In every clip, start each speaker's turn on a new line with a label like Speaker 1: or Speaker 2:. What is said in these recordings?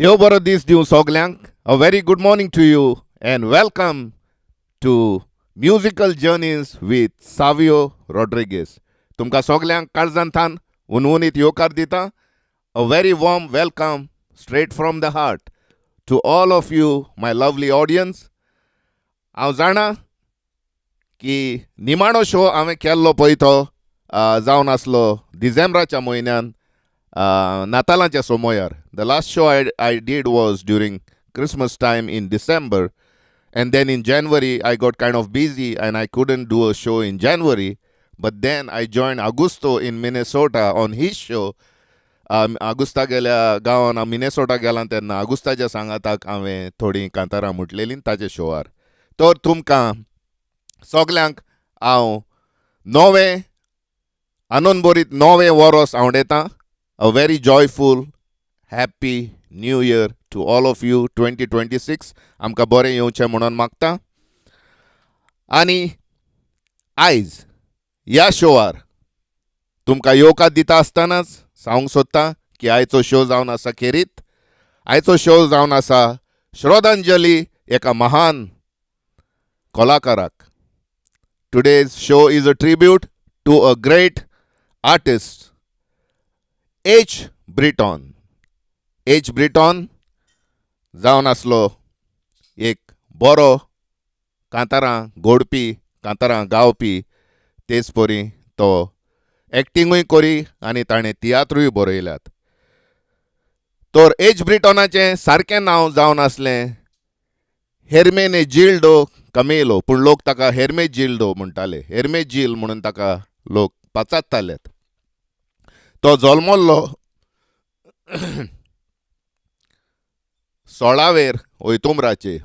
Speaker 1: देव बरो दीस दिवं सगल्यांक. A very good morning to you and welcome to musical journeys with Savio Rodrigues. तुमकां सगल्यांक काळजांतान हुनहुनीत येवकार दिता. A very warm welcome straight from the heart to all of you, my lovely audience. हांव जाणा की निमाणो शो हांवें केल्लो पळय तो जावन आसलो डिसेंबराच्या म्हयन्यान, नातालांच्या सोमोयार. The last show I did was during Christmas time in December, and then in January I got kind of busy and I couldn't do a show in January. But then I joined Augusto in Minnesota on his show. आगुस्ता गेल्या गांवान, हांव Minnesota गेला तेन्ना आगुस्ताच्या सांगाताक हांवें थोडीं कांतारां म्हटलेलीं ताच्या शोवार. तर तुमकां सगल्यांक हांव नवें आनंदभरीत नवें वरोस आवडयतां. A very joyful, happy new year to all of you. 2026 आमकां बरें येवचें म्हणून मागता. आनी आयज ह्या शोवार तुमकां येवकार दिता आसतनाच सांगूंक सोदता की आयचो शो जावन आसा खेरीत. आयचो शो जावन आसा श्रद्धांजली एका महान कलाकाराक. Today's show is a tribute to a great artist, H Britton. H Britton जावन आसलो एक बरो कांतारां घोडपी, कांतारां गावपी. तेच परी तो एक्टिंगूय करी आनी ताणें तियात्रूय बरयल्यात. तर एच ब्रिटॉनाचें सारकें नांव जावन आसलें हेर्मेने जिल्डो कमेलो, पूण लोक ताका हेर्मे जिल्डो म्हणटाले. हेर्मे जिल म्हणून ताका लोक पाचारताले. तो जल्मल्लो 16वेर ओयतुमराचे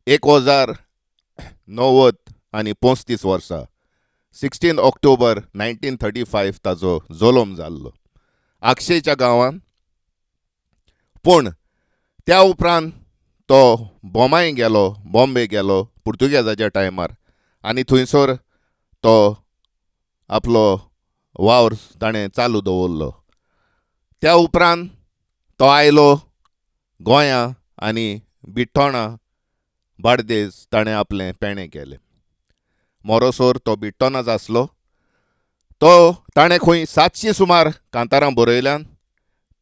Speaker 1: 1035 वर्सा, 16 ऑक्टोबर 1935 ताजो जल्म जाल्लो आक्षेच्या गांवान. पूण त्या उपरांत तो बोमाय गेलो, बॉम्बे गेलो पुर्तुगेजाच्या टायमार आनी थंयसर तो आपलो वावर ताणें चालू दवरलो. त्या उपरांत तो आयलो गोंया आनी बिठ्ठोणा, बार्देज ताणें आपलें पेणें केलें. मोरोसोर तो बिट्टोनाच आसलो. तो ताणें खंय 700 सुमार कांतारां बरयल्यान.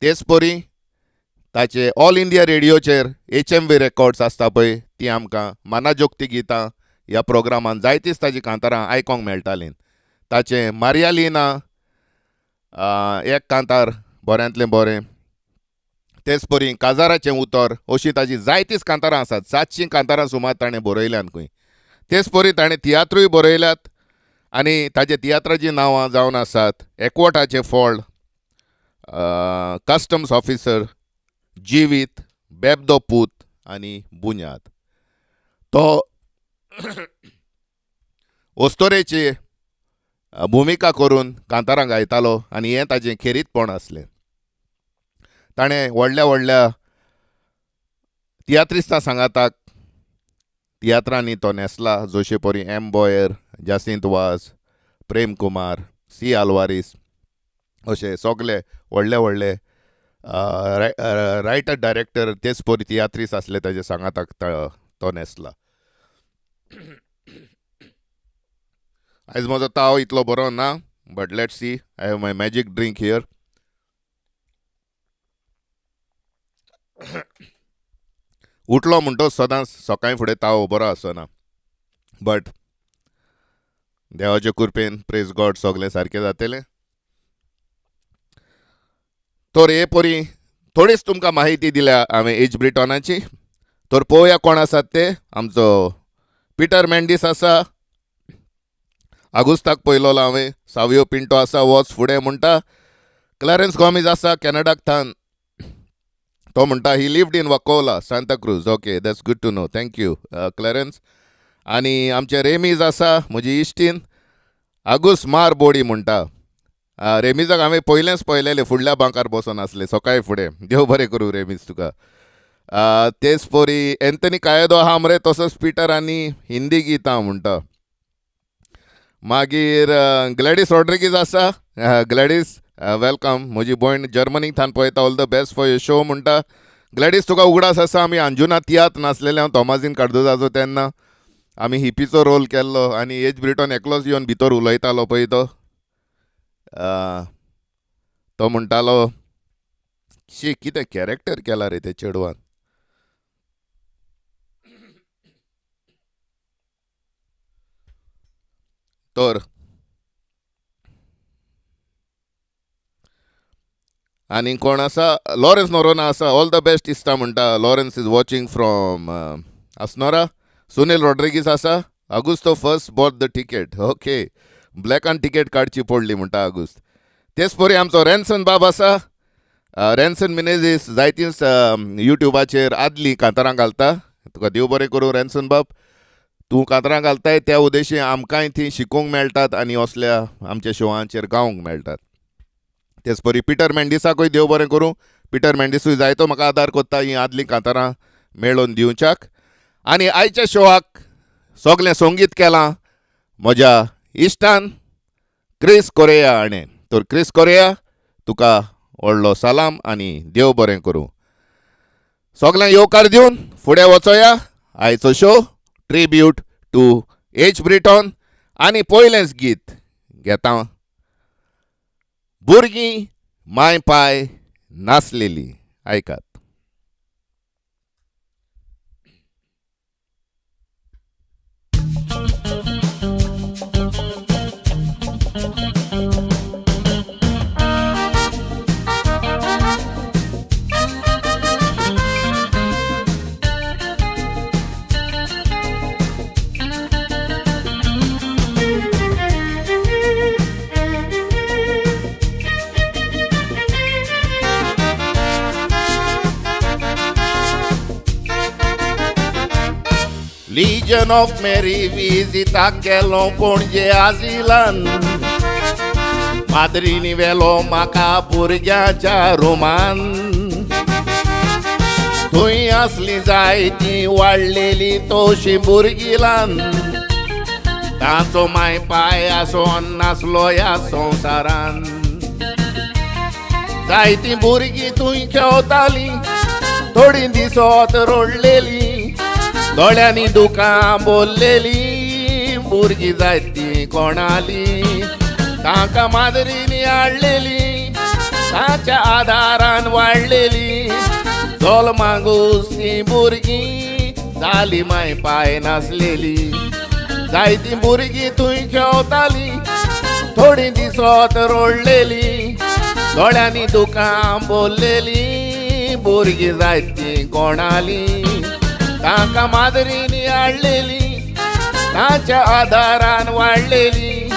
Speaker 1: तेच परी ताचे ऑल इंडिया रेडियोचेर एचएमवी रेकॉर्ड्स आसता पळय, ती आमकां मानाजोगती गितां ह्या प्रोग्रामान जायतीच ताजी कांतारां आयकोंक मेळटालीं. ताचें मारियालिना एक कांतार बऱ्यांतलें बरें, तेच परी काजाराचें उतर, अशीं ताजी जायतीच कांतारां आसात. 700 कांतारां सुमार ताणें बरयल्यात खंय. तेच परी ताणें तियात्रूय बरयल्यात आनी ताजे तियात्राचीं नांवां जावन आसात एकवटाचें फळ, कस्टम्स ऑफिसर, जिवीत, बेबदो पूत आनी बुन्याद. तो ओस्तोरेची भुमिका करून कांतारां गायतालो आनी हें ताजें खेरीतपण आसलें. ताणें व्हडल्या व्हडल्या तियात्रिस्तां सांगाताक तियात्रांनी तो न्हेसला, जोशे परी एम बोयर, जासिंत वाज, प्रेम कुमार, सी आल्वारीस, अशे सगले व्हडले व्हडले रायटर, डायरेक्टर, तेच परी तियात्रीस आसले, ताजे सांगाताक तो न्हेसला. आयज म्हजो ताव इतलो बरो ना, but let see, I have my magic drink here. उठलो म्हणटोच सदांच सकाळीं फुडें ताव बरो आसना, बट देवाचे कृपेन, प्रेज गॉड, सगलें सारकें जातलें. तर हे परी थोडीच तुमकां माहिती दिल्या हांवें एज ब्रिटॉनाची. तर पळोवया कोण आसात ते. आमचो पिटर मेंडीस आसा, आगुस्ताक पयलोलो हांवें. सावियो पिंटो आसा, वच फुडें म्हणटा. क्लॅरन्स गॉमीज आसा कॅनडाक थान, तो म्हणटा he lived in Vakola, Santa Cruz. Okay, that's good to know, thank you Clarence. आनी आमचे रेमीज आसा, म्हजी इश्टीन, आगूस मार बोडी म्हणटा. रेमीजाक हांवें पयलेंच पळयलेलें, फुडल्या बांकार बसोन आसलें सकाळी फुडें. देव बरें करूं रेमीज तुका. तेच परी एंथनी कायदो आहा मरे, तसोच पिटर आनी हिंदी गितां म्हणटा. मागीर ग्लॅडीस रॉड्रिगीज आसा. Gladys, Welcome. म्हजी भयण जर्मनीक थान पळयता, all the best for your show म्हणटा. ग्लॅडीस, तुका उगडास आसा आमी अंजुना तियात्र नाचलेले हांव तोमाजीन कार्दोजाचो, तेन्ना आमी हिपीचो रोल केल्लो आनी एज ब्रिटॉन एकलोच येवन भितर उलयतालो पळय तो. तो म्हणटालो, शी कितें कॅरेक्टर केला रे ते चेडवान. तर आनी कोण आसा, लॉरन्स नोरोना आसा, ऑल the best इस्ता म्हणटा. Lawrence is watching from Assonora. Sunil Rodrigues आसा, Augusto first bought the ticket. Okay, ब्लॅकान ticket काडची पडली म्हणटा आगुस्त. तेच परी आमचो रॅन्सन बाब आसा, रॅन्सन मिनेझीस जायतींच युट्युबाचेर आदलीं कांतारां घालता. तुका देव बरें करूं रॅन्सन बाब, तूं कांतारां घालताय त्या उद्देशी आमकांय ती शिकूंक मेळटात आनी असल्या आमच्या शोवांचेर गावंक मेळटात. तेच परी पिटर मेंडिसाकूय देव बरें करूं, पिटर मेंडिसूय जायतो म्हाका आदार कोत्ता हीं आदलीं कांतारां मेळोवन दिवच्याक. आनी आयच्या शोवाक सगलें संगीत केलां म्हज्या इश्टान क्रिस कोरेया हाणें. तर क्रिस कोरेया, तुका व्हडलो सलाम आनी देव बरें करूं. सगळ्यांक येवकार दिवन फुडें वचोया. आयचो show tribute to H Britton आनी पयलेंच गीत घेता, भुरगीं माय पाय नासलेली. आयकात. लिजन ऑफ मेरी विजिताक गेलो पणजे आजिलान, माद्रीनी व्हेलो म्हाका भुरग्यांच्या रुमान. थंय आसली जायती वाडलेली तशी भुरगीं ल्हान, तांचो माय पाय आसोन नासलो ह्या संवसारान. जायतीं भुरगीं थंय खेवतालीं, थोडीं दिसत रडलेलीं, दोळ्यांनी दुकां बोल्लेलीं. भुरगीं जायतीं कोणालीं, तांकां माद्रीनी हाडलेलीं, तांच्या आदारान वाडलेलीं. जल्मागूच तीं भुरगीं जालीं माय पाय नासलेलीं. जायतीं भुरगीं थंय खेवतालीं, थोडीं दिसत रडलेलीं, दोळ्यांनी दुकां बोल्लेलीं. भुरगीं जायतीं कोणालीं, तांकां माद्रीनी हाडलेलीं, तांच्या आदारान वाडलेलीं.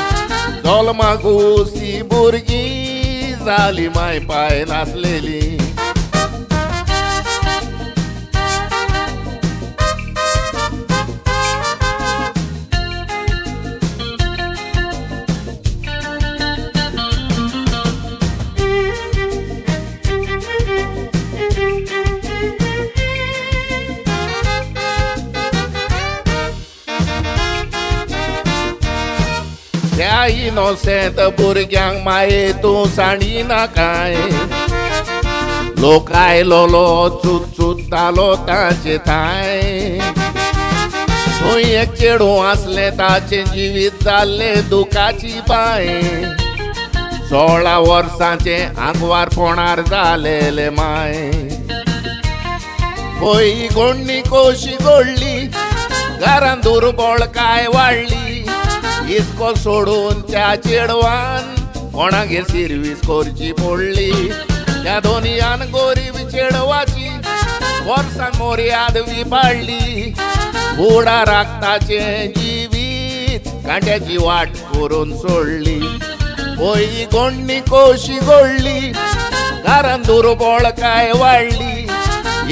Speaker 1: जल्मागूच तीं भुरगीं जालीं माय पाय नासलेलीं. त्या इनोसेंत भुरग्यांक माये तूं सांडिना कांय, लोक आयलोलो चुचुतालो तांचे थांय. थंय एक चेडूं आसलें ताचें जिवीत जाल्लें दुखाची बांय, 16 वर्सांचें आंकवारपणार जालेलें माय. पय गोडणी कशी गोडली, घरान दुर्बळकाय वाडली, इस्कोल सोडून त्या चेडवान कोणागेर सिर्वीस करची पडली. त्या दोनयान गोरीब चेडवाची वर्सान मोर्याद विपाडली, फुडाराक ताचें जिवीत कांट्याची वाट करून सोडली. पय गोडणी कशी गोडली, घरान दुर्बळकाय वाडली,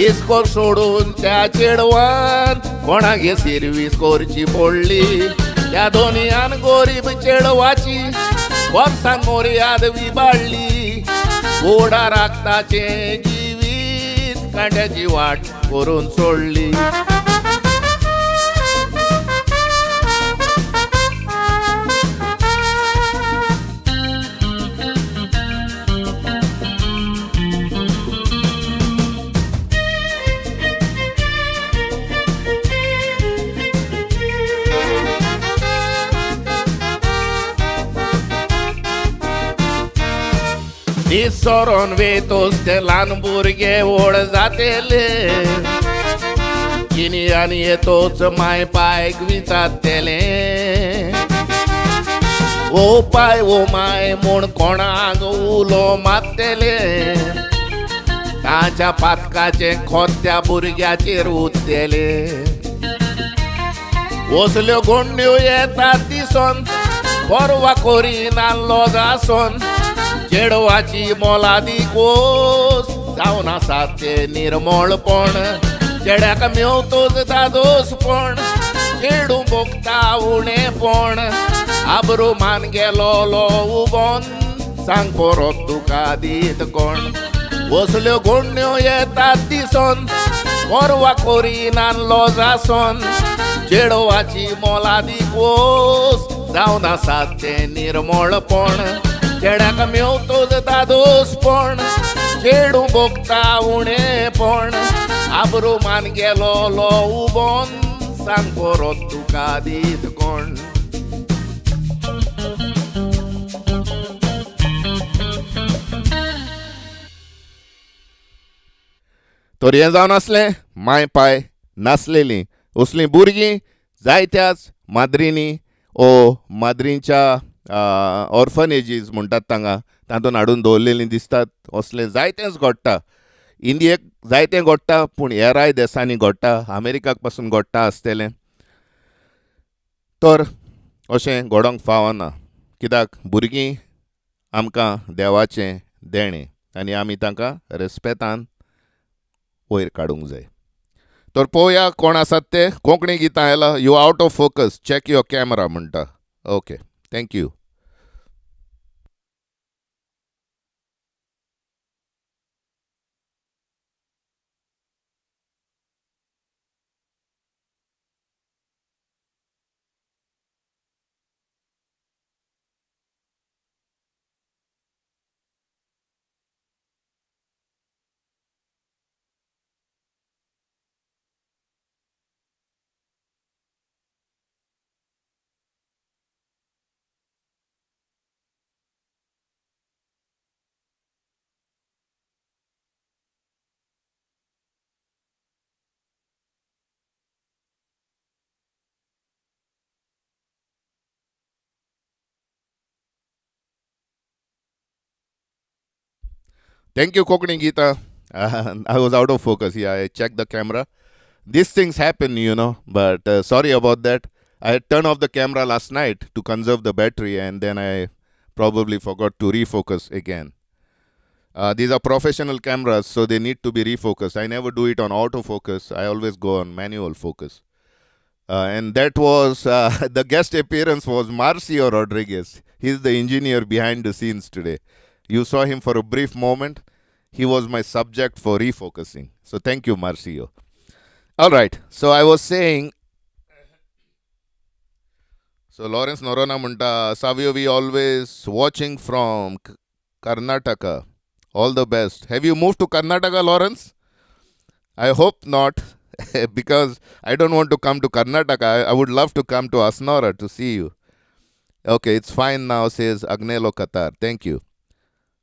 Speaker 1: इस्कोल सोडून त्या चेडवान कोणागेर सिर्वीस करची पडली. त्या दोनयान गोरीब चेडवाची वर्सान मोर्याद विबाडली, फुडाराक ताचें जिवीत कांट्याची वाट करून सोडली. दीस सोरोन वेतोस ते ल्हान भुरगे व्हड जातेले. किनी आनी येतोच माय पायक विचारतेले, ओ पाय ओ my म्हूण कोणाक उलो मारतेले. ताच्या पातकाचें खोत त्या भुरग्याचेर उरतेले. असल्यो गोंड्यो येतात दिसोन, परवा करिना लॉज आसोन. चेडवाची मोलादीक वोस जावन आसा ते निर्मळपण. चेड्याक मेवतोच दादोसपण, चेडूं भोगता उणेपण. आबरू मान गेलोलो उबोन, सांग परत तुका दीत कोण. असल्यो गोंड्यो येतात दिसोन, परवा करिना लॉज आसोन. चेडवाची मोलादीक वोस जावन आसा तें निर्मळपण. चेड्याक मेवतोच दादोसपण, चेडूं भोगता उणेपण. आबरू मान गेलोलो उबोन, सांग परत तुका दीत कोण. तर हें जावन आसलें माय पाय नासलेलीं असलीं भुरगीं जायत्याच माद्रींनी ओ माद्रींच्या ऑर्फनेजीस म्हणटात तांगा तातूंत हाडून दवरलेलीं दिसतात. असलें जायतेंच घडटा. इंडियेक जायतें घडटा, पूण हेराय देसांनी घडटा, अमेरिकाक पासून घडटा आसतलें. तर अशें घडोवंक फावना, कित्याक भुरगीं आमकां देवाचें देणें आनी आमी तांकां रेस्पेतान वयर काडूंक जाय. तर पळोवया कोण आसात ते. कोंकणी गितां आयला. You out of focus, check your camera म्हणटा. Okay, thank you. Thank you, Konkani Gita. I was out of focus. Yeah, I checked the camera. These things happen, but sorry about that. I had turned off the camera last night to conserve the battery, and then I probably forgot to refocus again. These are professional cameras, so they need to be refocused. I never do it on autofocus. I always go on manual focus. And that was the guest appearance was Marcio Rodriguez. He's the engineer behind the scenes today. You saw him for a brief moment. He was my subject for refocusing. So thank you, Marcio. All right. So I was saying, so Lawrence Norona म्हणटा, Savio, we always watching from Karnataka. All the best. Have you moved to Karnataka, Lawrence? I hope not, because I don't want to come to Karnataka. I would love to come to Assonora to see you. Okay, it's fine now, says Agnelo Qatar. Thank you.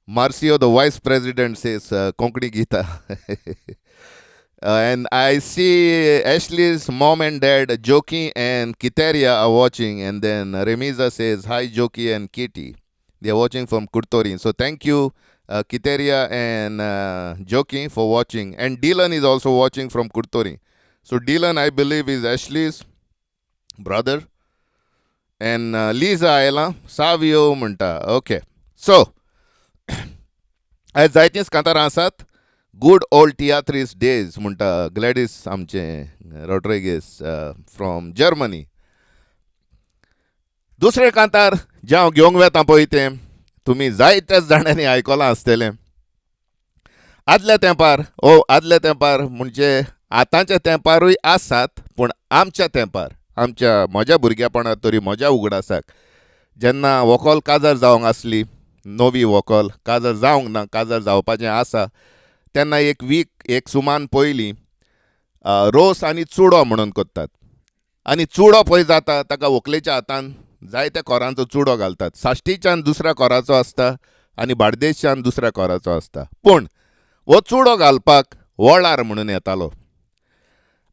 Speaker 1: Marcio, the vice president, says Konkani Gita. And I see Ashley's mom and dad, Joki and Kiteria, are watching. And then Remiza says, hi, Joki and Kitty. They are watching from Curtorim. So thank you, Kiteria and Joki, for watching. And Dylan is also watching from Curtorim. So Dylan, I believe, is Ashley's brother. And Lisa आयला, Savio म्हणटा. Okay. So, आयज जायतींच कांतारां आसात. Good old तियात्रीस days म्हणटा Gladys आमचे Rodrigues from Germany. दुसरें कांतार जें हांव घेवंक वेता पळय तें तुमी जायत्याच जाणांनी आयकलां आसतलें. आदल्या तेंपार, ओ आदल्या तेंपार म्हणजे आतांच्या तेंपारूय आसात, पूण आमच्या तेंपार, आमच्या म्हज्या भुरगेपणांत तरी म्हज्या उगडासाक जेन्ना व्हंकल काजार जावंक आसली, नवी व्हंकल काजार जावंक ना, काजार जावपाचें आसा, तेन्ना एक वीक एक सुमान पयलीं रोस आनी चुडो म्हणून करतात. आनी चुडो पळय जाता ताका व्हंकलेच्या हातान जायत्या कोरांचो चुडो घालतात. साश्टीच्यान दुसऱ्या कोराचो आसता. आनी बार्देशच्यान दुसऱ्या कोराचो आसता. पूण हो चुडो घालपाक वळार म्हणून येतालो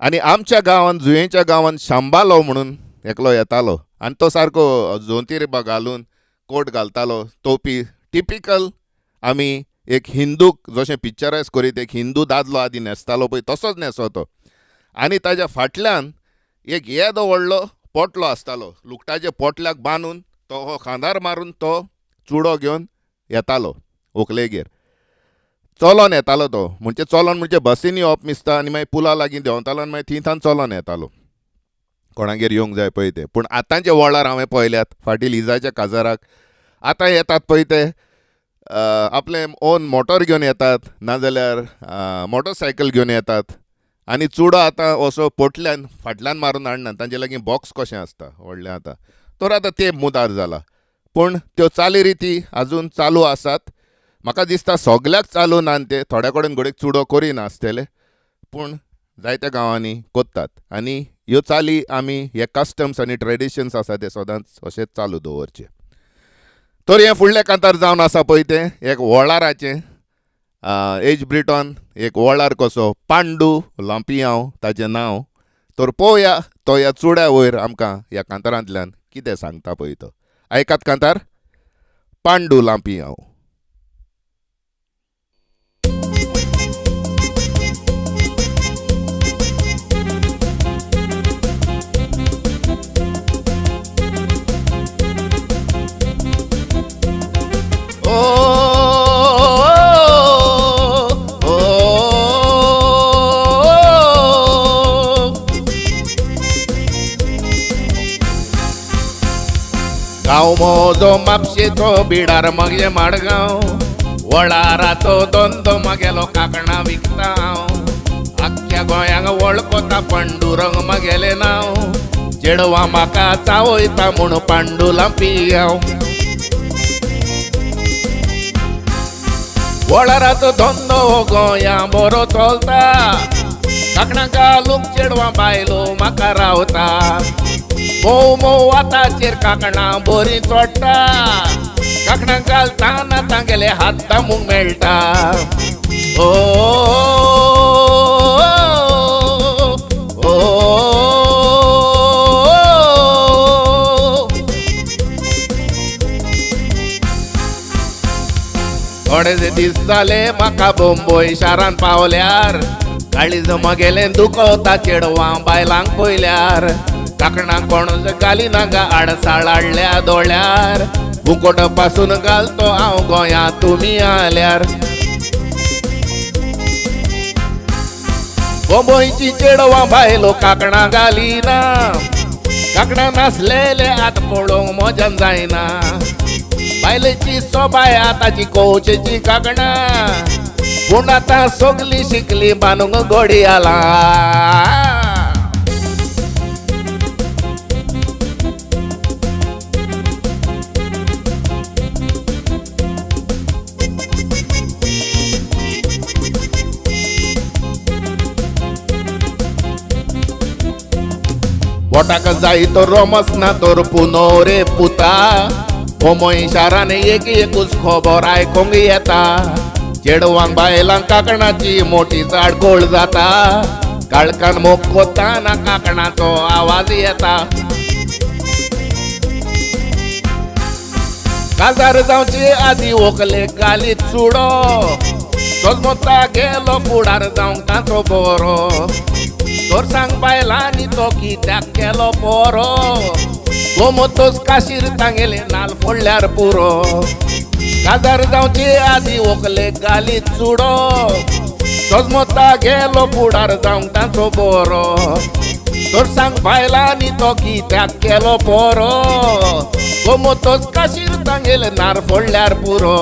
Speaker 1: आनी आमच्या गांवांत जुयेंच्या गांवांत शांबालो म्हणून एकलो येतालो आनी तो सारको जोंतीर घालून कोट घालतालो, तोपी, टिपिकल आमी एक हिंदूक जशें पिक्चरायज करीत एक हिंदू दादलो आदी न्हेसतालो पळय तसोच न्हेसो तो. आनी ताज्या फाटल्यान एक येदो व्हडलो पोटलो आसतालो, लुगटाच्या पोटल्याक बांदून तो हो खांदार मारून तो चुडो घेवन येतालो व्हंकलेगेर. चलोन येतालो तो, म्हणजे चलोन म्हणजे बसीन येवप मिसता आनी मागीर पुला लागीं देंवतालो आनी मागीर थंय थावन चलोन येतालो कोणागेर येवंक जाय पळय ते. पूण आतांचे वळार हांवें पळयल्यात फाटीं लिजाच्या काजाराक आतां येतात पळय ते आपलें ओन मोटर घेवन येतात, नाजाल्यार मोटरसायकल घेवन येतात आनी चुडो आतां असो पोटल्यान फाटल्यान मारून हाडना, तांचे लागीं बॉक्स कशें आसता व्हडलें आतां. तर आतां ते मुदार जाला, पूण त्यो चाली रिती आजून चालू आसात. म्हाका दिसता सगल्याक चालू ना ते, थोड्या कडेन घडये चुडो करिना आसतले, पूण जायत्या गांवांनी करतात. आनी ह्यो चाली आमी हे कस्टम्स आनी ट्रेडिशन्स आसा ते सदांच अशेंच चालू दवरचे. तर हें फुडलें कांतार जावन आसा पळय तें एक वळाराचें, एज ब्रिटॉन एक वळार कसो पांडू लांपियांव ताचें नांव. तर पळोवया तो ह्या चुड्या वयर आमकां ह्या कांतारांतल्यान कितें सांगता पळय तो. आयकात कांतार पांडू लांपियांव. गांव म्हजो म्हापशेचो बिडार मगे माडगांव, वळाराचो धंदो मगेलो कांकणां विकता हांव, आख्ख्या गोंयांक वळखता पांडुरंग मगेलें नांव, चेडवां म्हाका चावयता म्हूण पांडू लांपियांव. वळाराचो धंदो गोंया बरो चलता, कांकणां घालूंक चेडवां बायलो म्हाका रावता, मोव मोव आतांचेर कांकणां बरीं चोडटा, कांकणां घालतना तांगेले हात दामूंक मेळटा. ओ थोडे दीस जाले म्हाका बोंबय शारान पावल्यार, काळीज मगेलें दुखवता चेडवां बायलांक पळयल्यार, कांकणां कोणूच घालिना गा आडसाळ हाडल्या दोळ्यार, बुकोट पासून घालतो हांव गोंया तुमी आल्यार. बोंबयची चेडवां बायलो कांकणां घालिना, कांकणां नासलेले आत पळोवंक म्हज्यान जायना, बायलेची सोबाय आतांची कोवचेची कांकणां, पूण आतां सगलीं शिकली बांदूंक घडयाळां. बोटाक जाय तो रोमस ना तर पुनो रे पुता, बोंबय शारान एक एकूच खबर आयकूंक येता, चेडवांक बायलांक कांकणाची मोटी चाडकोळ जाता, काळखान मोग कोताना कांकणाचो आवाज येता. काजार जावचे आदी व्हंकलेक घालीत चुडो, सोजमोता गेलो फुडार जावंक ताचो बरो, तर सांग बायलांनी तो कित्याक केलो पोरो, गोमतोच काशीर तांगेले नाल फोडल्यार पुरो. काजार जावचे आदी व्हंकलेक घालीत चुडो, सोजमोता गेलो फुडार जावंक ताचो बरो, तर सांग बायलांनी तो कित्याक केलो पोरो, गोमतोच काशीर तांगेले नार फोडल्यार पुरो.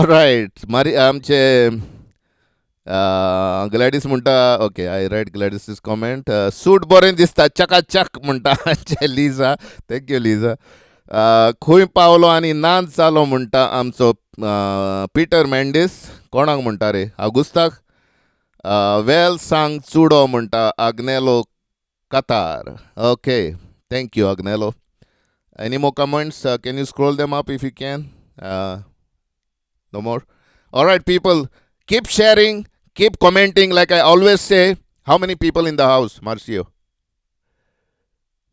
Speaker 1: रायट, मारी आमचे ग्लॅडीस म्हणटा, okay, I read Gladys comment. Suit बरें दिसता, चकाचक म्हणटा आमचें लिजा. Thank you Liza. खंय पावलो आनी नाच जालो म्हणटा आमचो पिटर मेंडीस. कोणाक म्हणटा रे? आगुस्ताक. वेल सांग चुडो म्हणटा Agnelo Qatar. Okay, thank you Agnelo. Any more comments? Can you scroll them up if you can? No more. All right, people, keep sharing, keep commenting. Like I always say, how many people in the house, Marcio?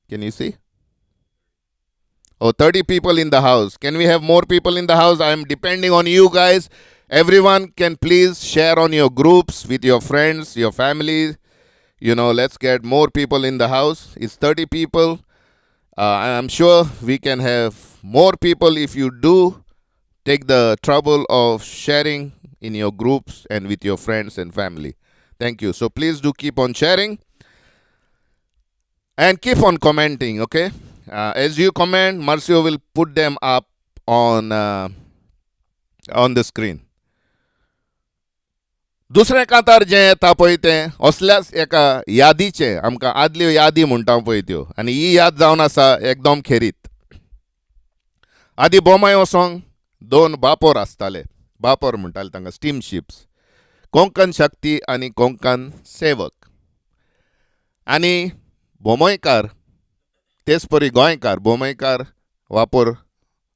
Speaker 1: Can you see? Oh, 30 people in the house. Can we have more people in the house? I am depending on you guys. Everyone can please share on your groups with your friends, your families. Let's get more people in the house. It's 30 people. I'm sure we can have more people if you do take the trouble of sharing in your groups and with your friends and family. Thank you. So please do keep on sharing and keep on commenting, okay? As you comment, Marcio will put them up on the screen. दुसरें कांतार जें येता पळय तें असल्याच एका यादीचें, आमकां आदल्यो यादी म्हणटा पळय त्यो, आनी ही याद जावन आसा एकदम खेरीत. आदी बोमाय वचोंक दोन बापोर आसताले, बापोर म्हणटाले तांकां, स्टीम शिप्स, कोंकण शक्ती आनी कोंकण सेवक. आनी बोमयकार तेच परी गोंयकार, बोमयकार वापर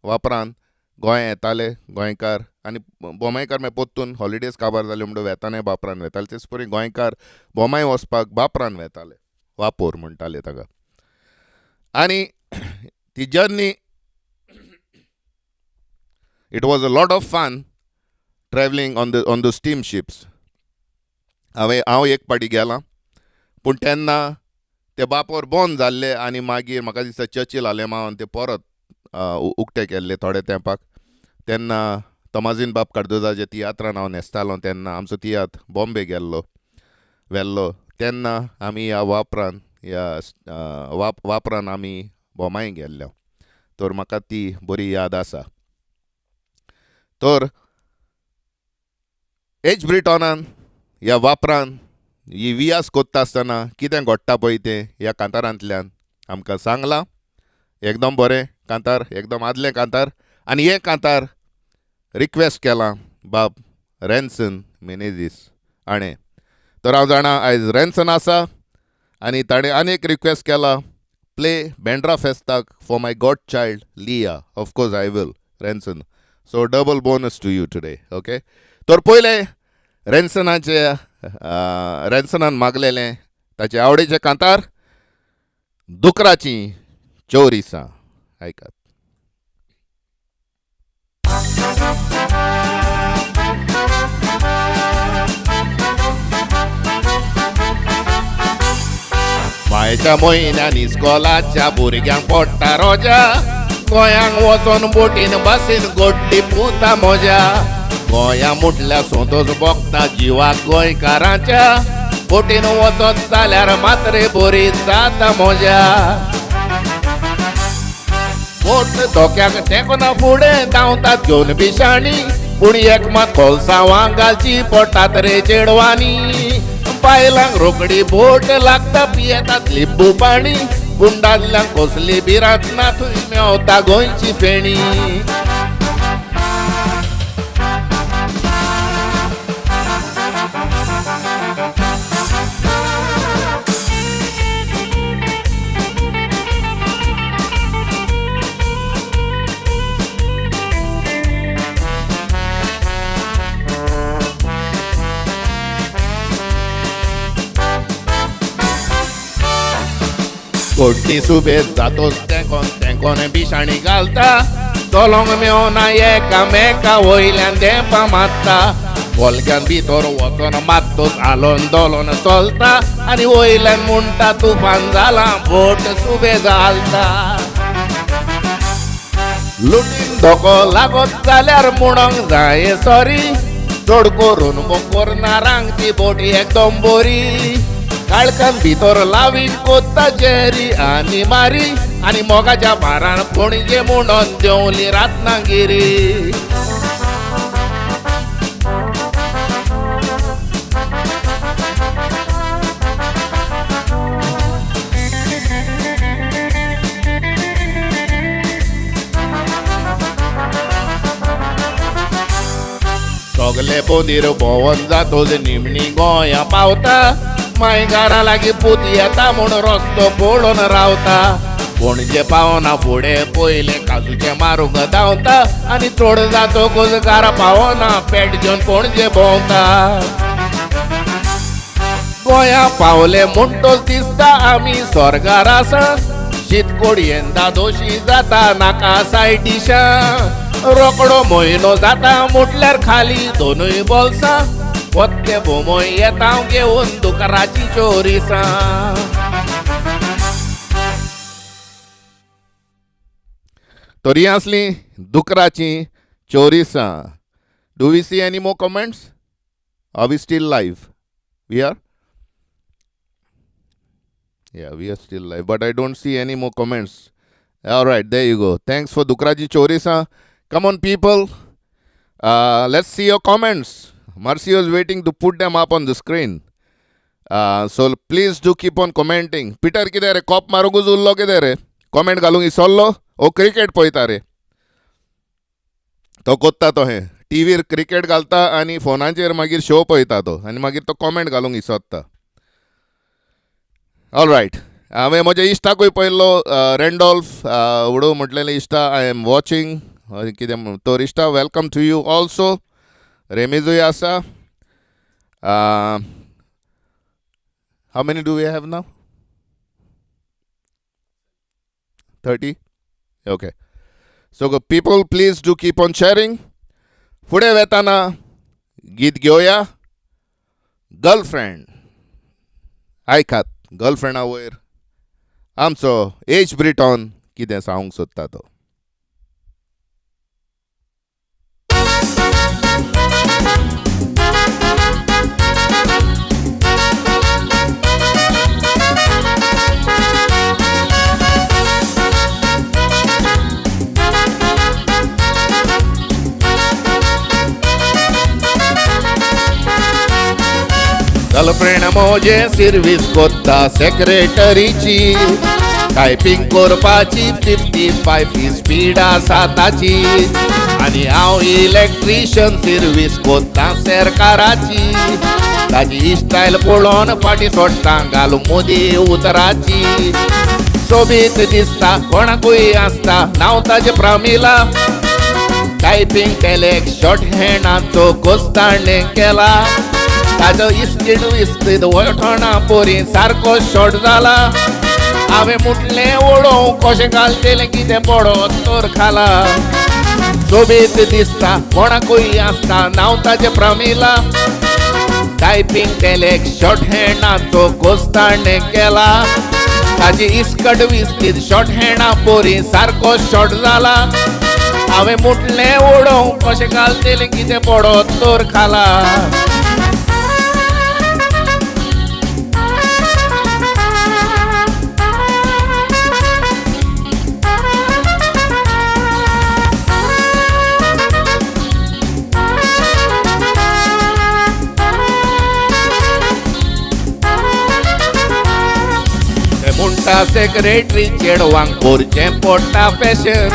Speaker 1: वापरान गोंय येताले गोंयकार, आनी बोमायकार मागीर परतून हॉलिडेज काबार जाल्यो म्हणून वेतानाय बापरान वेताले. तेच परी गोंयकार बोमाय वचपाक बापरान वेताले, वापोर म्हणटाले ताका. आनी ती journey, it was a lot of fun travelling on the steam ships. हांवें हांव एक पाटी गेलां, पूण तेन्ना ते बापोर बंद जाल्ले आनी मागीर म्हाका दिसता चर्चिल आलेमांवान ते परत उक्ते केल्ले थोड्या तेंपाक. तेन्ना तोमाजीन बाब कार्दोजाच्या तियात्रान हांव न्हेसतालो. तेन्ना आमचो तियात्र बॉम्बे गेल्लो व्हेल्लो. तेन्ना आमी ह्या वापरान ह्या वापरान आमी बोमाय गेल्ले, तर म्हाका ती बरी याद आसा. तर एच ब्रिटॉनान ह्या वापरान ही वियास कोत्ता आसतना कितें घडटा पळय तें ह्या कांतारांतल्यान आमकां सांगलां. एकदम बरें कांतार, एकदम आदलें कांतार. आनी हें कांतार रिक्वेस्ट केलां बाब रॅन्सन मेनेजीस हाणें. तर हांव जाणा आयज रॅन्सन आसा आनी ताणें आनी एक रिक्वेस्ट केला, प्ले बेंड्रा फेस्ताक for my god child Liya. Of course I will, Ranson. So double bonus to you today, okay? तर पयलें रॅन्सनाचे, रॅन्सनान मागलेलें ताचे आवडीचें कांतार दुकराची चोरिसां आयकात. मायच्या म्हयन्यांनी इस्कोलाच्या भुरग्यांक पडटा रोजा. गोंयांक वचोन बोटीन बसीन गोडली पुता मोजा. गोंया म्हटल्यार सोंतोच भोगता जिवाक गोंयकारांच्या. बोटीन वचत जाल्यार मात्रे बरी जाता मोजा. बोट धोक्याक तेंकना फुडें धांवतात घेवन बिशाणी. पूण एक मात कोलसांवां घालची पडटात रे चेडवांनी. बायलांक रोखडी बोट लागता, पियेतात लिंबू पाणी. पूण दादल्यांक कसली भिरांत ना, थंय मेवता गोंयची फेणी. कोटी सुबेर जातोच तेंकोन तेंकोन बिशाणी घालता. चलोंक मेवना एकामेका वयल्यान देंपां मारता. कोलग्यान भितर वचोन मात्तोच आलोन दोलोन चलता. आनी वयल्यान म्हणटा तुफान जालां, बोट सुबे घालता. लुटीन धोको लागत जाल्यार म्हणोंक जाय सॉरी. चड करून करनारांक ती बोट एकदम बरी. काळखान भितर लावीन कोत्ता जेरी आनी मारी. आनी मोगाच्या भारान पणजे म्हणून देंवली रत्नागिरी. खोर्ले पोंदीर भोंवन जातोच निमणी गोंया पावता. माय घरा लागीं पूत येता म्हूण रस्तो पळोवन रावता. पणजे पावना फुडें पयलें काजूचें मारूंक धांवता आनी चड जातकूच घरा पावना पेट घेवन पणजे भोंवता. गोंया पावले म्हणटोच दिसता आमी स्वर्गार आसा. शीतकोडयेन दादोशी जाता नाका सायडिशां. रोकडो म्हयनो जाता म्हटल्यार खाली दोनूय बोल्सां. पोत्ते बोमोय येता घेवन दुकाराची चोरिसां. तरी आसली दुकराची चोरिसां. Do we see any more comments? Are we still live? We are? Yeah, we are still live, but I don't see any more comments. All right, there you go. Thanks for Dukraji Chorisa. Come on, people. Let's see your comments. Marcio is waiting to put them up on the screen. So please do keep on commenting. Peter कितें रे कॉप मारूंकूच उरलो कितें रे? Comment घालूंक इसरलो ओ cricket पळयता रे? तो कोत्ता तो हें टीव्हीर क्रिकेट घालता आनी फोनाचेर मागीर शो पळयता तो आनी मागीर तो कॉमेंट घालूंक इसोत्ता. ऑल रायट, हांवें म्हज्या इश्टाकूय पळयल्लो रेंडॉल्फ उडोव म्हटलेले इश्टा. I am watching कितें तर इश्टा welcome to you also. रेमेजूय आसा. How many do we have now? 30? Okay. So people, please do keep on sharing. फुडें वेताना गीत घेवया. गर्लफ्रेंड आयकात. गर्लफ्रेंडा वयर आमचो एज ब्रिटॉन कितें सांगूंक सोदता तो. गर्लफ्रेंड मोजे सिर्वीस कोत्ता सेक्रेटरीची. टायपींग करपाची 55 स्पीड आसा ताची. आनी हांव इलेक्ट्रिशन सिर्वीस कोत्ता सरकाराची. ताजी स्टायल पळोवन फाटीं सोडटा घालूं मोदी उतराची. सोबीत दिसता कोणाकूय आसता नांव ताजें प्रमिला. टायपींग केलें शॉर्ट हँडाचो कोस ताणें केला. ताजो इस्तीद विस्तीद वळखणा पोरी सारको शॉर्ट जाला. हांवें मुटलें उडोवं कशें घालतलें कितें पडत तर खाला. सोबीत दिसता कोणाकूय आसता नांव ताजें प्रमिला. टायपींग केलें शॉर्ट हँडाचो कोस ताणें केला. ताजी इस्कट विस्तीद शॉर्ट हँडा पोरी सारको शॉर्ट जाला. हांवें मुटलें उडोवं कशें घालतलें कितें पडत तर खाला. म्हणटा सेक्रेटरी चेडवांक करचें पडटा फॅशन.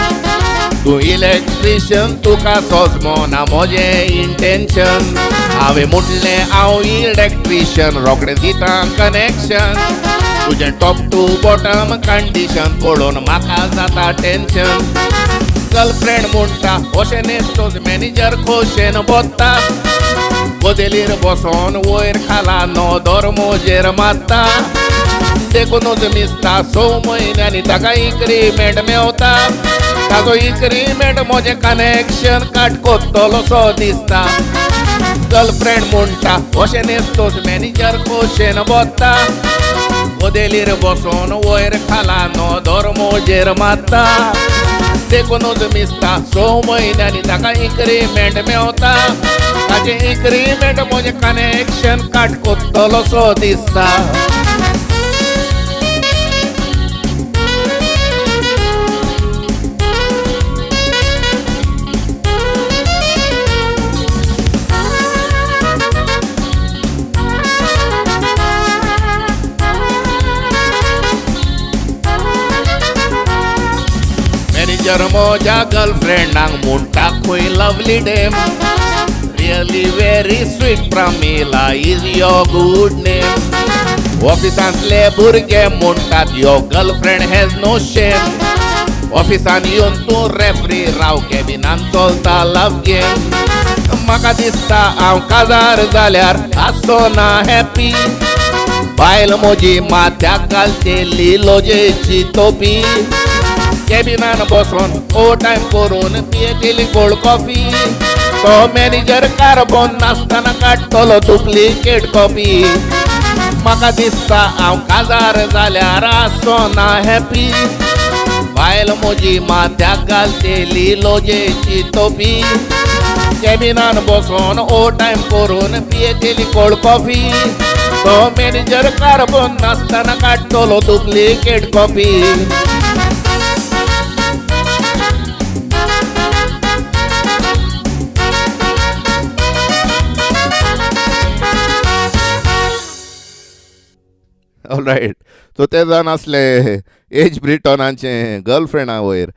Speaker 1: तूं इलेक्ट्रिशन तुका सोजमो ना म्हजें इंटेन्शन. हांवें म्हटलें हांव इलेक्ट्रिशन रोखडें दिता कनेक्शन. तुजें टॉप टू बॉटम कंडिशन पळोवन म्हाका जाता टेन्शन. गर्लफ्रेंड म्हणटा अशें न्हेसतोच मॅनेजर खोशेन बोत्ता. गोदेलीर बसोन वयर खाला नदर म्हजेर मारता. देखूनच मिसता 6 म्हयन्यांनी ताका इन्क्रिमेंट मेवता. ताजो इन्क्रिमेंट म्हजें कनेक्शन काट कोत्तलो सो दिसता. गर्लफ्रेंड म्हणटा अशें न्हेसतोच मॅनेजर खोशेन बोत्ता. गोदेलीर बसोन वयर खाला नदर म्हजेर मारता. देखूनच मिसता 6 म्हयन्यांनी ताका इन्क्रिमेंट मेवता. ताजें इन्क्रिमेंट म्हजें कनेक्शन काट कोत्तलो सो दिसता. मॅनेजर म्हज्या गर्लफ्रेंडांक म्हणटा खंय lovely dame. Really very sweet Pramila is your good name. ऑफिसांतले भुरगे म्हणटात your girlfriend has no shame. ऑफिसान येवन तूं रेफरी राव, कॅबिनान चलता लव गेम. म्हाका दिसता हांव काजार जाल्यार आसचो ना हॅपी. बायल म्हजी माथ्याक घालतली लोजेची तोपी. कॅबिनान बसोन ओ टायम करून पियेतली कोल्ड कॉफी. तो मॅनेजर कार्बोन नासतना काडटलो डुप्लिकेट कॉपी. म्हाका दिसता हांव काजार जाल्यार आसचो ना हॅपी. बायल म्हजी माथ्याक घालतली लोजेची तोपी. कॅबिनान बसोन ओ टायम करून पियेतली कोल्ड कॉफी. तो मॅनेजर कार्बोन नासतना काडटलो डुप्लिकेट कॉपी. ऑलरायट, सो ते जावन आसले एज ब्रिटॉनाचें गर्लफ्रेंडा वयर.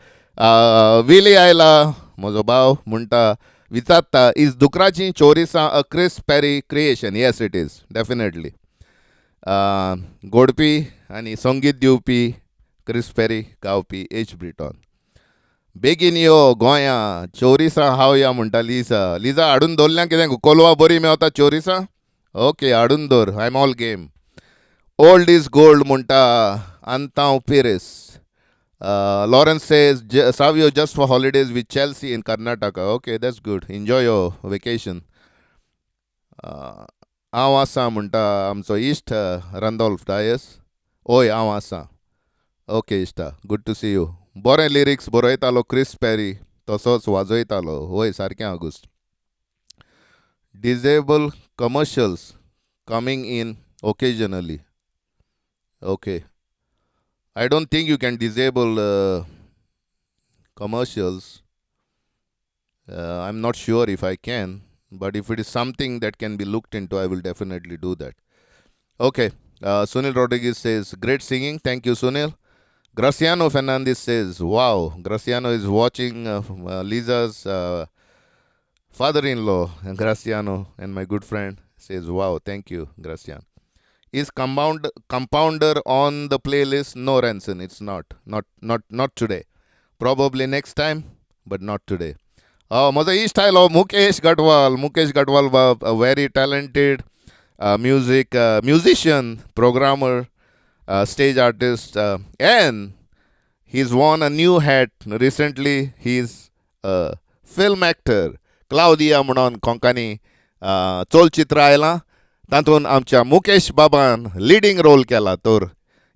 Speaker 1: विली आयला म्हजो भाव, म्हणटा विचारता is दुकराची चोरिसां a Chris Parry creation? Yes, it is definitely. गोडपी आनी संगीत दिवपी क्रिस पेरी, गावपी एज ब्रिटॉन. बेगीन यो गोंया, चोरिसां हांव या म्हणटा लिजा. लिजा हाडून दवरल्या कितें कोलवा बरी मेवता चोरिसां? ओके, हाडून दवर, I am all game. Old is gold म्हणटा Antao Pires. Lawrence says, Savio just for holidays with Chelsea in Karnataka. Okay, that's good. Enjoy your vacation. हांव आसा म्हणटा आमचो इश्ट रंदोल्फ डायस. ओय, हांव आसा. ओके इश्टा, good to see you. बरें लिरिक्स बरयतालो क्रिस पेरी, तसोच वाजयतालो. वय सारकें August. Disable commercials coming in occasionally. Okay, I don't think you can disable commercials. I'm not sure if I can, but if it is something that can be looked into, I will definitely do that. Okay, Sunil Rodriguez says, great singing. Thank you, Sunil. Graciano Fernandez says, wow, Graciano is watching Liza's father-in-law, Graciano, and my good friend says, wow, thank you, Graciano. Is Compounder on the playlist? No, Ranson, it's not. Not today. Probably next time, but not today. म्हजो इश्ट आयलो मुकेश गटवाल. मुकेश गटवाल बाब, a very talented music musician, programmer, stage artist, and he's won a new hat recently. He's a film actor. Claudia म्हणून कोंकणी चलचित्र आयलां, तातूंत आमच्या मुकेश बाबान लिडींग रोल केला. तर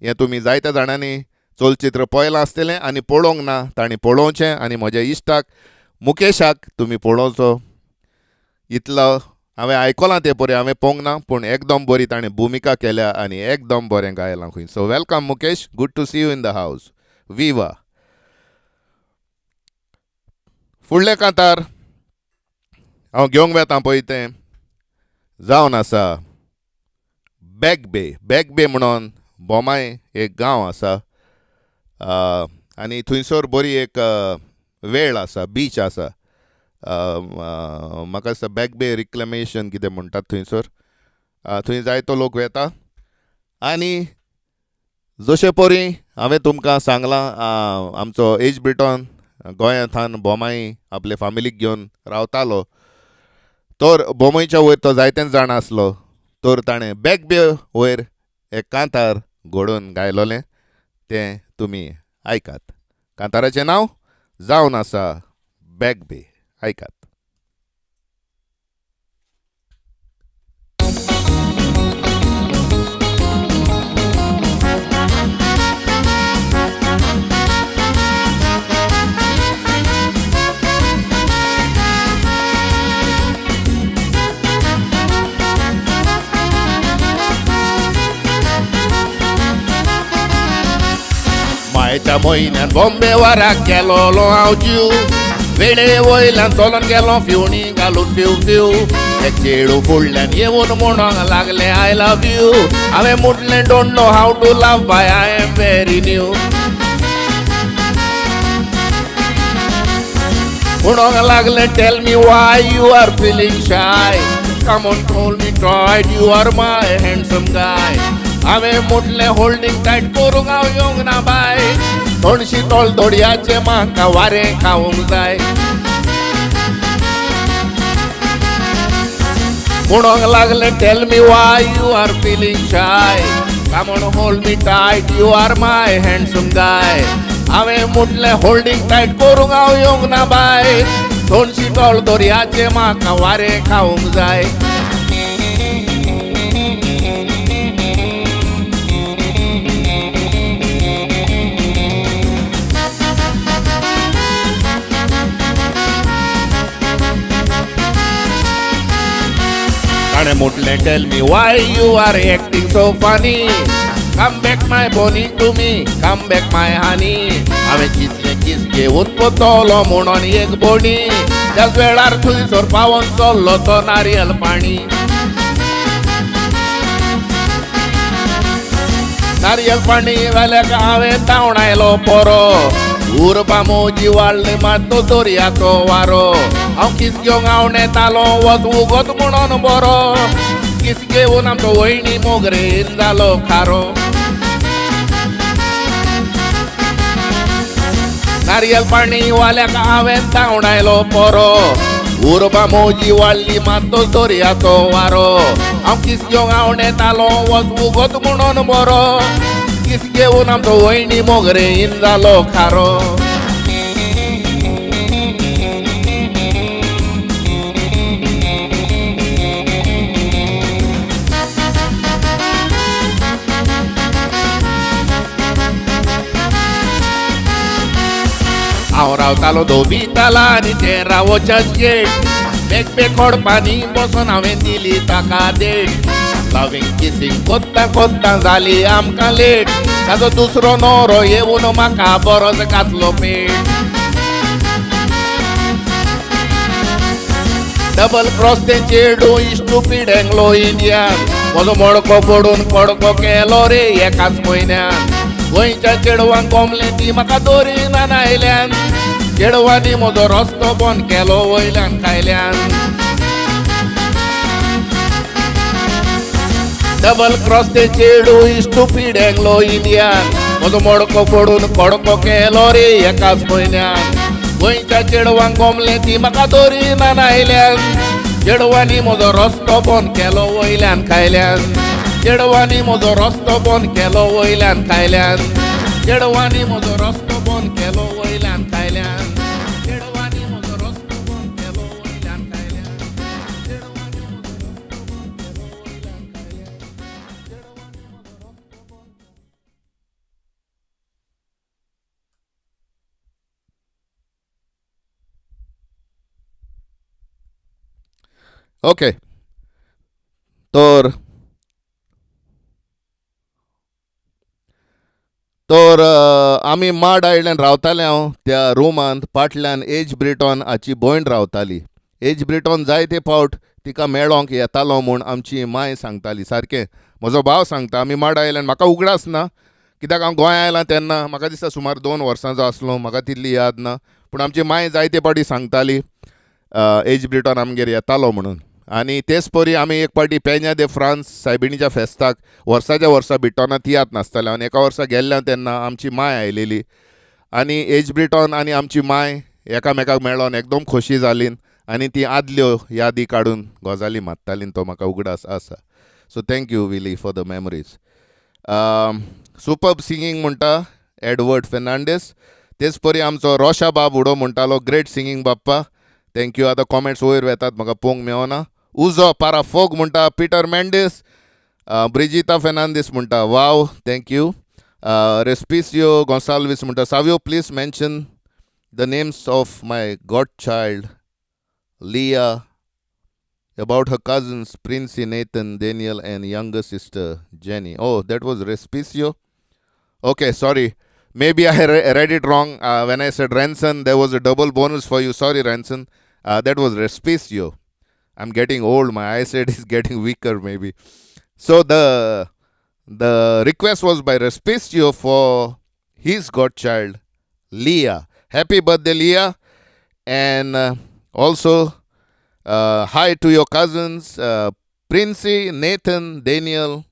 Speaker 1: हें तुमी जायत्या जाणांनी चलचित्र पळयलां आसतलें आनी पळोवंक ना तांणी पळोवचें आनी म्हज्या इश्टाक मुकेशाक तुमी पळोवचो. इतलो हांवें आयकलां तें पळय, हांवें पळोवंक ना, पूण एकदम बरी ताणें भुमिका केल्या आनी एकदम बरें गायलां खंय. So welcome Mukesh, good to see you in the house. Viva. फुडलें कांतार हांव घेवंक वेता पळय तें जावन आसा बॅक बे. बॅक बे म्हणून बोमाय एक गांव आसा आनी थंयसर बरी एक वेळ आसा, बीच आसा. म्हाका दिसता बॅक बे रिक्लेमेशन कितें म्हणटात थंयसर. थंय जायतो लोक वेता आनी जशे परी हांवें तुमकां सांगलां, आमचो एज ब्रिटॉन गोंयांत बोमाई आपले फामिलीक घेवन रावतालो. तर बोमयच्या वयर तो जायतेच जाण आसलो, तर ताणें बॅक बे वयर एक कांतार घडोवन गायलोलें, तें तुमी आयकात. कांताराचें नांव जावन आसा बॅक बे. आयकात. मायच्या म्हयन्यान बॉम्बे वाराक गेलोलो हांव जीव, वेळे वयल्यान चलोन गेलो फिवणी घालून फिव फिव. एक चेडू फुडल्यान येवन म्हणोंक लागलें I love you. हांवें म्हटलें don't know how to love boy, I am very new. म्हणूंक लागलें tell me why you are feeling shy, come on hold me tight, you are my handsome guy. हांवें म्हटलें होल्डींग टायट करूंक हांव येवंक ना बाय, थोडशी तोल दोडयाचें म्हाका वारें खावंक जाय. म्हणूंक लागलें tell me why you are feeling shy, come on hold me tight, you are my handsome guy. हांवें म्हटलें होल्डींग टायट करूंक हांव येवंक ना बाय, थोडशी तोल दर्याचें म्हाका वारें खावंक जाय. ताणें म्हटलें tell me why you are acting so funny, come back my bonnie to me, come back my honey. हांवें चिंतलें किस घेवन पोतलो म्हणून एक बोणी, त्याच वेळार थंयसर पावोन चल्लो तो नारियल पाणी. नारियल पाणी वेल्याक हांवें धांवडायलो पोरो, उर्बा मोजी वाडली मात तो दर्याचो वारो. हांव किस घेवंक आंवडेतालो वच उगत म्हणून बरो, किस घेवन आमचो वयनी मोगरेन जालो खारो. नारियल पाणी वाल्याक हांवें धांवडायलो पोरो, उर्बा मोजी वाडली मात तो दर्याचो वारो. हांव किस घेवंक आंवडेतालो वच उगत म्हणून बरो, किस घेवन आमचो वयनी मोगरेन जालो खारो. हांव रावतालो धोबी ताला आनी तें रावोच्याच गेट, बेग खोडपांनी बसून हांवें दिली ताका देट. लवींग किसींग कोत्ता कोत्ता जाली आमकां लेट, ताजो दुसरो न्हवरो येवन म्हाका बरोच घातलो पेट. डबल क्रॉस तें चेडूं स्टुपीड एंग्लो इंडियन, म्हजो मडको फोडून कडको केलो रे एकाच म्हयन्यान. गोंयच्या चेडवांक कोमलें ती म्हाका दोरिना आयल्यान, चेडवांनी म्हजो रस्तो बंद केलो वयल्यान खायल्यान. डबल क्रॉस तें चेडूं स्टुपीड एंग्लो इंडियन, म्हजो मडको फोडून कडको केलो रे एकाच म्हयन्यान. गोंयच्या चेडवांक कोमलें ती म्हाका दोरिना आयल्यान, चेडवांनी म्हजो रस्तो बंद केलो वयल्यान खायल्यान. चेडवांनी म्हजो रस्तो बंद केलो वयल्यान खायल्यान. चेडवांनी म्हजो रस्तो बंद केलो वयल्यान खायल्यान. चेडवांनी म्हजो रस्तो बंद केलो वयल्यान खायल्यान. चेडवांनी म्हजो रस्तो बंद केलो वयल्यान खायल्यान. चेडवांनी म्हजो रस्तो बंद. ओके, तर तर आमी माड आयल्यान रावताले. हांव त्या रुमांत फाटल्यान एज ब्रिटॉन हाची भयण रावताली. एज ब्रिटॉन जायते फावट तिका मेळोंक येतालो म्हूण आमची माय सांगताली. सारकें म्हजो भाव सांगता आमी माड आयल्यान, म्हाका उगडास ना कित्याक हांव गोंया आयलां तेन्ना म्हाका दिसता सुमार 2 वर्सांचो आसलो, म्हाका तितली याद ना, पूण आमची माय जायते फावटी सांगताली एज ब्रिटॉन आमगेर येतालो म्हणून. आनी तेच परी आमी एक पावटी पेन्या दे फ्रांस सायबिणीच्या फेस्ताक वर्साच्या वर्सा बिटॉना तियात नासताले. आनी एका वर्सा गेल्ल्या तेन्ना आमची माय आयलेली आनी एज ब्रिटॉन आनी आमची माय एकामेकाक मेळोन एकदम खोशी जाली आनी ती आदल्यो यादी काडून गजाली मात्ताली, तो म्हाका उगडास आसा. So thank you Willie for the memories. Superb singing म्हणटा एडवर्ड फेर्नांडीस. तेच परी आमचो रोशा बाब उडो म्हणटालो great singing Bappa, thank you. आतां कॉमेंट्स वयर वेतात म्हाका पळोवंक मेळना. उजो पारा फोग म्हणटा पिटर मेंडीस. ब्रिजिता फेर्नांडीस म्हणटा वाव, thank you. Respicio Gonsalves म्हणटा Savio please mention the names of my god child Leah, about her cousins Princey, Nathan, Daniel and younger sister Jenny. Oh, that was Respicio? Okay, sorry. Maybe I read it wrong. When I said Ranson, there was a double bonus for you. Sorry, Ranson. That was Respicio. I'm getting old. My eyesight is getting weaker maybe. So the request was by Respicio for his godchild, Leah. Happy birthday, Leah. And also hi to your cousins Princy, Nathan, Daniel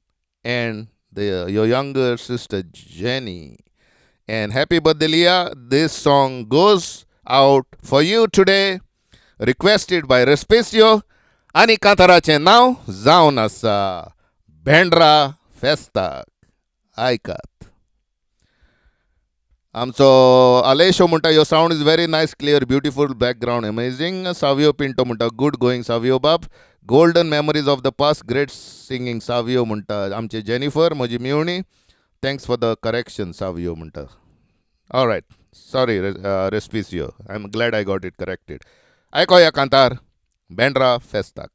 Speaker 1: and your younger sister Jenny. And happy birthday, Leah. This song goes out for you today, requested by Respicio. आनी कांताराचें नांव जावन आसा भेंड्रा फेस्ताक. आयकात. आमचो आलेशो म्हणटा, your sound is very nice, clear, beautiful background, amazing. Savio Pinto म्हणटा, good going Savio बाब, golden memories of the past, great singing Savio म्हणटा. आमचे जेनिफर म्हजी मेवणी, thanks for the correction Savio म्हणटा. Alright, sorry Respicio, I am glad I got it corrected. आयकोया कांतार बेंड्रा फेस्ताक.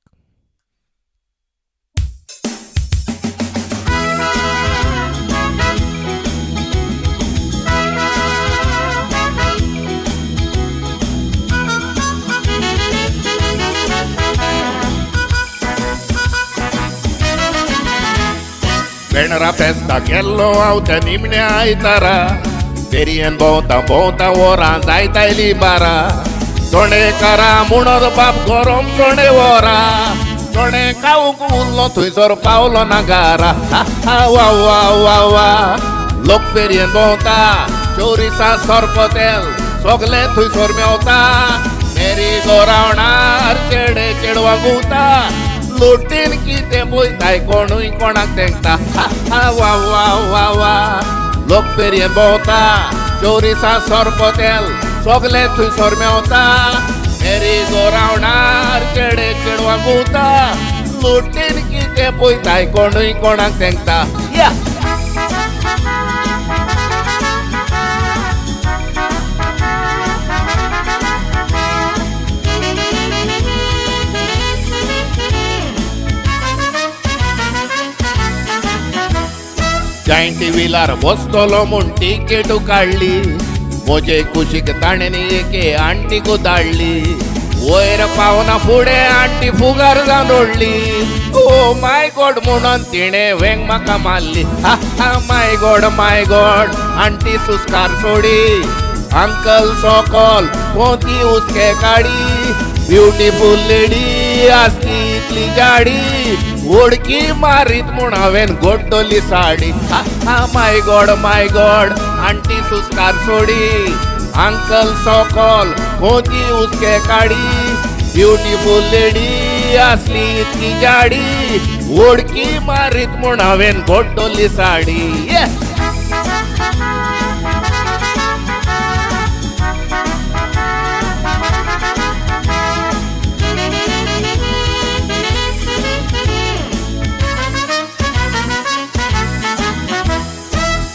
Speaker 1: बेंड्रा फेस्ताक गेल्लो हांव त्या निमण्या आयतारा, फेरयेन भोंवता भोंवता वरां जायत आयली बारा. चोणेकारा म्हणत बाब गरम चोणे वरा, चोणे खावंक उरलो थंयसर पावलो ना घरा. वा वा वा वा, लोक फेरयेन भोंवता, चोरिसा सोरपोतेल सगलें थंयसर मेवता. मेरी गो रावणार चेडे चेडवां घुंवता, लोटीन कितें पळयताय कोणूय कोणाक तेंकता. वा वा वा वा, लोक फेरयेन भोंवता, चोरिसा सोरपोतेल सगलें थंयसर मेवता. मेरी गो रावणार चेडे चेडवां घुंवता, लोटीन कितें पळयताय कोणूय कोणाक तेंकता. या जायंटी व्हिलार बसतलो म्हूण टिकेटू काडली, म्हजे कुशीक ताणें एके आंटीकू धाडली. वयर पावना फुडें आंटी फुगार जावन रडली, ओ my God म्हणून तिणें वेंग म्हाका मारली. My God my God, aunty सुस्कार सोडी, अंकल सोकोल कोती उसके काडी. ब्युटिफूल लेडी आसली इतली जाडी, उडकी मारीत म्हूण हांवें गोड्डली साडी. My God my God, aunty सुस्कार सोडी, अंकल सोकोल कोती उसके काडी. ब्युटिफूल लेडी आसली इतली जाडी, उडकी मारीत म्हूण हांवें गोड्डली साडी.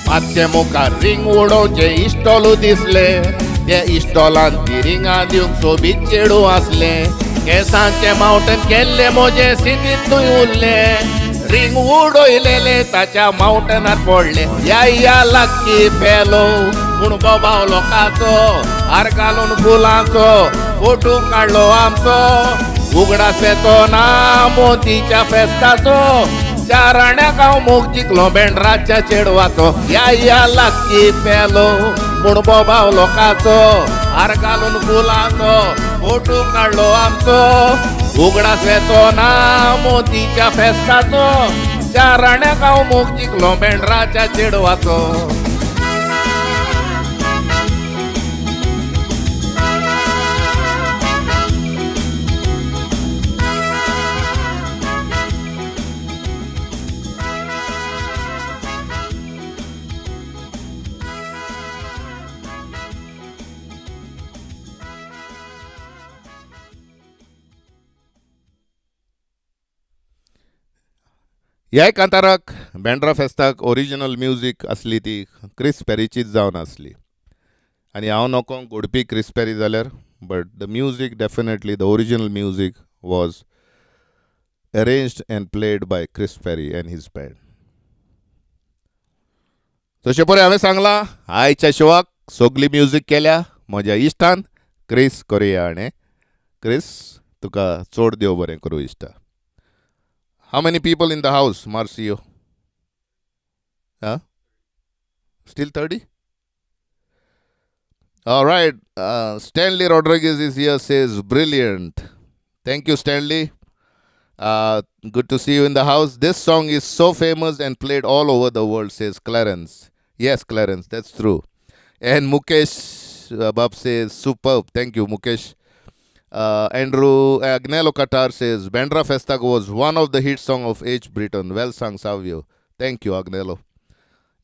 Speaker 1: मातशें मुखार रिंग उडोवचें इश्टॉलू दिसलें, ते इश्टॉलान ती रिंगां दिवंक सोबीत चेडूं आसलें. केंसांचें मावटन केल्लें म्हजें सितींतूय उरलें, रिंग उडयलेलें ताच्या मावटनार पडलें. या या लक्की फेलो म्हूण बोबाव लोकांचो, हार घालून फुलांचो फोटो काडलो आमचो. उगडास येतो ना मोतीच्या फेस्ताचो, चार आण्याक हांव मोग जिखलो बेंड्राच्या चेडवाचो. या या लक्की फेलो म्हूण बोबाव लोकांचो, हार घालून फुलांचो फोटो काडलो आमचो. उगडास येतो ना मोतीच्या फेस्ताचो, चार आण्याक हांव मोग जिखलो बेंड्राच्या चेडवाचो. ह्याय कांताराक बेंड्रा फेस्ताक ओरिजिनल म्युजीक आसली ती क्रिस पेरीचीच जावन आसली. आनी हांव नको गोडपी क्रिस पेरी जाल्यार, but the music definitely the original music was arranged and played by Chris Perry and his band. जशें पळय हांवें सांगलां, आयच्या शोवाक सगली म्युजीक केल्या म्हज्या इश्टान क्रिस कोरिया हाणें. क्रिस, तुका चड देव बरें करूं इश्टा. How many people in the house, Marcio? Huh? Still 30? All right, Stanley Rodriguez is here, says brilliant. Thank you, Stanley. Good to see you in the house. This song is so famous and played all over the world, says Clarence. Yes, Clarence, that's true. And Mukesh Bab says superb. Thank you, Mukesh. Andrew Agnello Qatar says Bandra Festak was one of the hit song of H. Britain. Well sung, Savio. Thank you, Agnello.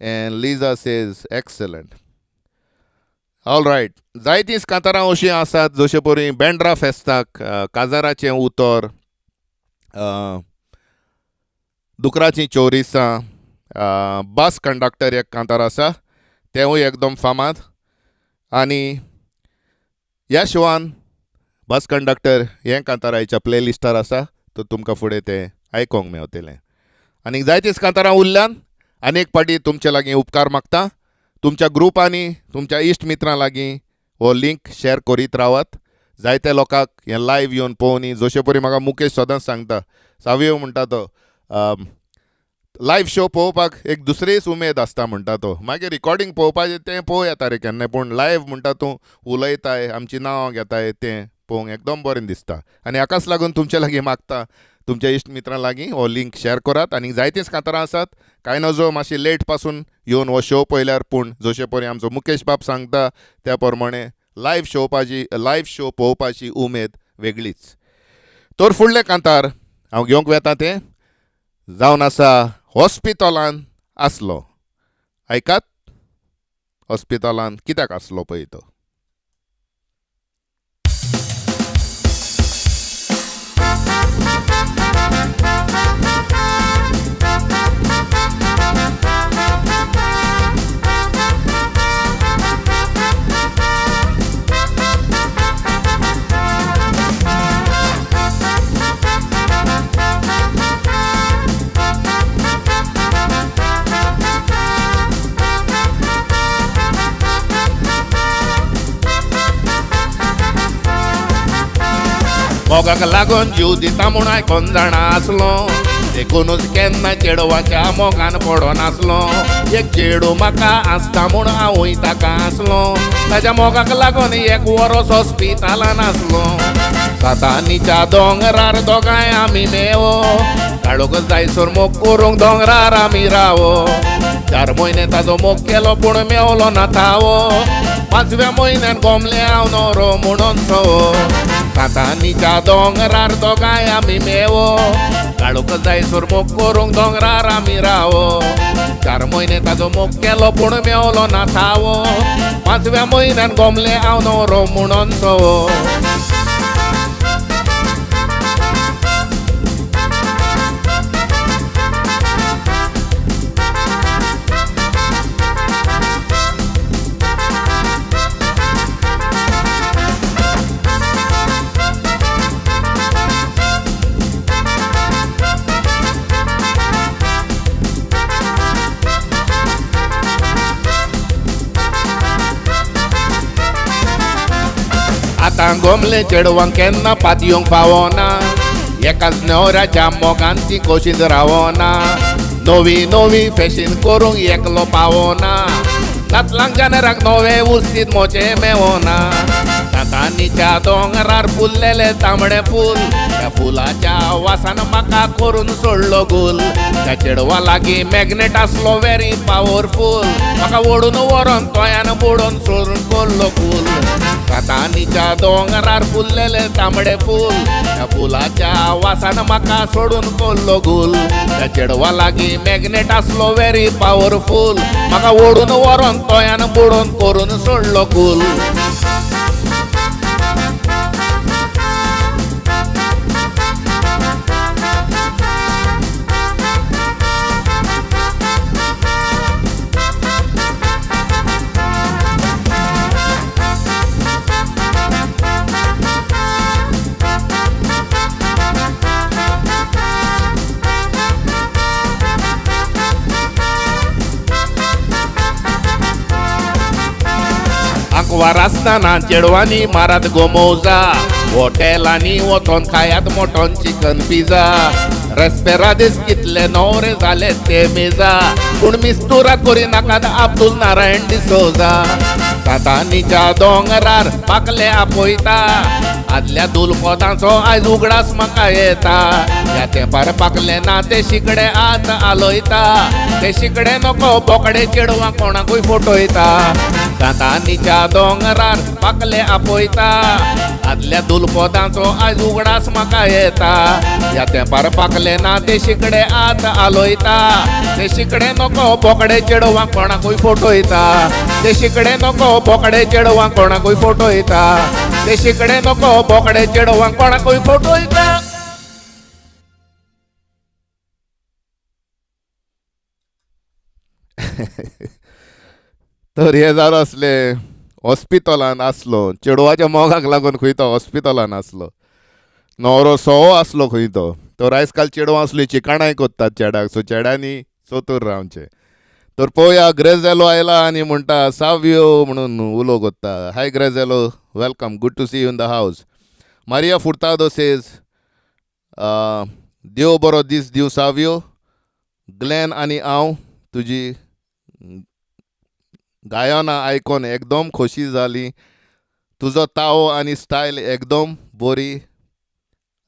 Speaker 1: And Lisa says excellent. All right. जायतींच कांतारां अशीं आसात जशे परी बँड्रा फेस्ताक, काजाराचें उतर, दुकराचीं चोरिसां, bus conductor एक कांतार आसा तेंवूय एकदम फामाद. आनी ह्या शोवान बस कंडक्टर हें कांतार आयच्या प्लेलिस्टार आसा, तर तुमकां फुडें तें आयकोंक मेवतलें. आनी जायतींच कांतारां उरल्यान आनी एक पाटी तुमचे लागीं उपकार मागता. तुमच्या ग्रुपांनी, तुमच्या इश्ट मित्रां लागीं हो लिंक शेअर करीत रावात. जायते लोकांक हें लायव्ह येवन पळोवनी. जशे परी म्हाका मुकेश सदांच सांगता, सावयो म्हणटा तो, लायव्ह शो पळोवपाक एक दुसरीच उमेद आसता म्हणटा तो. मागीर रिकॉर्डिंग पळोवपाचें तें पळोवया येता रे केन्नाय, पूण लायव्ह म्हणटा तूं उलयताय, आमचीं नांवां घेताय, तें पळोवंक एकदम बरें दिसता. आनी हाकाच लागून तुमचे लागीं मागता, तुमच्या इश्ट मित्रां लागीं हो लिंक शेअर करात. आनी जायतींच कांतारां आसात, कांय नजो मातशी लेट पासून येवन हो शो पळयल्यार, पूण जशे परी आमचो मुकेश बाब सांगता त्या प्रमाणे लायव्ह शो पळोवपाची उमेद वेगळीच. तर फुडलें कांतार हांव घेवंक वेता तें जावन आसा हॉस्पिटलान आसलो. आयकात, हॉस्पिटलान कित्याक आसलो पळय तो. मोगाक लागून जीव दिता म्हूण आयकोन जाणा आसलो, देखूनच केन्ना चेडवाच्या मोगान पडोनासलो. एक चेडू म्हाका आसता म्हूण हांवूय ताका आसलो, ताच्या मोगाक लागून एक वरोस हॉस्पिटलान आसलो. सातानीच्या दोंगरार दोगांय आमी मेवो, काडूंक जायसर मोग करूंक दोंगरार आमी रावो. 4 म्हयने ताजो मोग केलो पूण मेवलो ना थावो, 5व्या म्हयन्यान गोमले हांव न्हवरो म्हणून सवो. सातानीच्या दोंगरार दोगांय आमी मेवो, काडूंक जायसर मोग करूंक दोंगरार आमी रावो. 4 म्हयने ताजो मोग केलो पूण मेवलो ना थावो, 5व्या म्हयन्यान गोमले हांव न्हवरो म्हणून सवो. आतां गोमले चेडवांक केन्ना पातयेवंक पावना, एकाच न्हवऱ्याच्या मोगान ती खोशींत रावना. नवी नवी फॅशन करूंक एकलो पावना, नातलांक जानेराक नवे उस्तीत मोचे मेवना. सातानीच्या दोंगरार फुल्लेले तांबडे फूल, त्या फुलाच्या वासान म्हाका करून सोडलो गुल. त्या चेडवा लागीं मॅग्नेट आसलो व्हेरी पावरफूल, म्हाका ओडून व्हरोन तोयान बुडोवन सोडून कोल्लो फूल. सातानीच्या दोंगरार फुल्लेले तांबडे फूल, त्या फुलाच्या वासान म्हाका सोडून कोल्लो गुल. त्या चेडवा लागीं मॅग्नेट आसलो व्हेरी पावरफूल, म्हाका ओडून व्हरोन तोयान बुडोवन करून सोडलो गुल. आंकवार आसतना चेडवांनी मारात गोमोजा, हॉटेलांनी वचोन खायात मटन चिकन पिझ्झा. रेस्पेरादीस कितले न्हवरे जाले ते मेजा, पूण मिस्तुरा करिनाकात अब्दुल नारायण डिसोजा. सांतानीच्या दोंगरार पाकले आपयता, आदल्या दुलपोतांचो आयज उगडास म्हाका येता. ह्या तेंपार पाकले ना ते शिकडे आत आलोयता, ते शिकडे नको बोकडे चेडवां कोणाकूय फटयता. सांतानीच्या दोंगरार पाकले आपयता, आदल्या दुलपोतांचो आयज उगडास म्हाका येता. ह्या तेंपार पाकले ना ते शिकडे आत आलोयता, ते शिकडे नको बोकडे चेडवां कोणाकूय फटयता. ते शिकडे नको बोकडे चेडवां कोणाकूय फटयता, ते शिकडे नको बोकडे चेडवां कोणाकूय फटयता. तर हे जालो आसले हॉस्पिटलान आसलो, चेडवाच्या मोगाक लागून खंय तो हॉस्पिटलान आसलो, न्हवरो सवो आसलो खंय तो. तर आयज काल चेडवां आसली चिकाणाय कोत्तात चेड्याक, सो चेड्यांनी चतूर रावचें. तर पळोवया ग्रेझेलो आयला आनी म्हणटा सावयो म्हणून उलो कोत्ता. Hi Graziello, welcome, good to see you in the house. Maria Furtado says देव बरो दीस दिवं सावयो, ग्लॅन आनी हांव तुजी गायनां आयकोन एकदम खोशी जाली, तुजो तावो आनी स्टायल एकदम बरी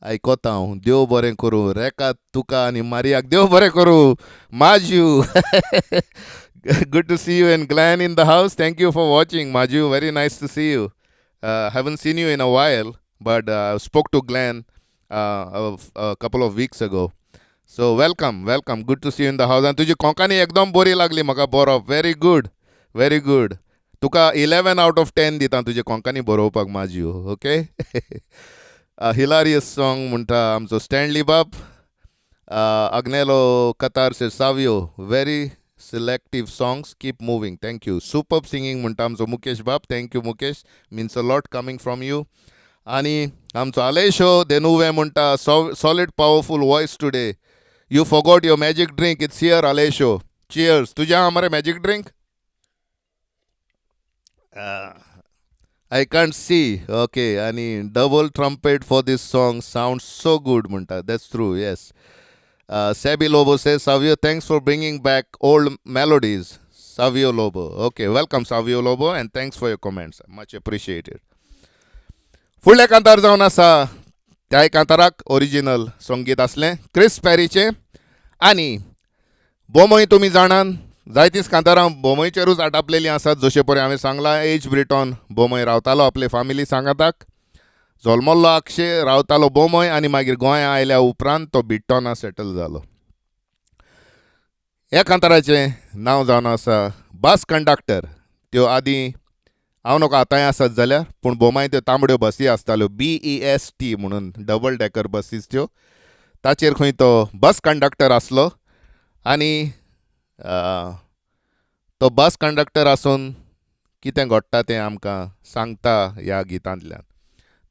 Speaker 1: आयकता हांव, देव बरें करूं रेका तुका आनी मारियाक, देव बरें करूं माजू. Good to see you and Glenn in the house. Thank you for watching Maju, very nice to see you. Haven't seen you in a while, but spoke to Glenn a couple of weeks ago. So welcome, welcome, good to see you in the house. आनी तुजी कोंकणी एकदम बरी लागली म्हाका, बरो, very good, very good. तुका 11 out of 10 दिता तुजे कोंकणी बरोवपाक माजू. ओके. हिलारियस सॉंग म्हणटा आमचो स्टॅनली बाब. Agnelo Qatar say Savio, very selective songs, keep moving, thank you. Superb singing म्हणटा आमचो मुकेश बाब, thank you Mukesh, means a lot coming from you. आनी आमचो आलेशो देनुवे म्हणटा solid powerful voice today, you forgot your magic drink, it's here Aleixo, cheers. तुजें आहा मरे magic drink? I can't see. Okay, आनी double trumpet for this song sound so good म्हणटा, that's true, yes. Sabi Lobo says, Savio, thanks for bringing back old melodies. Savio Lobo. Okay, welcome Savio Lobo and thanks for your comments. Much appreciated. फुडल्या कांतार जावन आसा त्याय कांताराक original संगीत आसलें क्रिस पॅरीचें. आनी बोमय तुमी जाणान जायतींच कांतारां बोमयचेरूच आटापलेलीं आसात. जशें पळय हांवें सांगलां, एज ब्रिटॉन बोमय रावतालो आपले फामिली सांगाताक, जल्मल्लो आक्षे, रावतालो बोमय आनी मागीर गोंया आयल्या उपरांत तो बिट्टोना सेटल जालो. ह्या कांताराचें नांव जावन आसा बस कंडक्टर. त्यो आदीं हांव नको आतांय आसत जाल्यार, पूण बोमाय त्यो तांबड्यो बसी आसताल्यो, BEST म्हणून डबल डेकर बसीस त्यो, ताचेर खंय तो बस कंडक्टर आसलो. आनी तो बस कंडक्टर आसून कितें घडटा तें आमकां सांगता ह्या गितांतल्यान.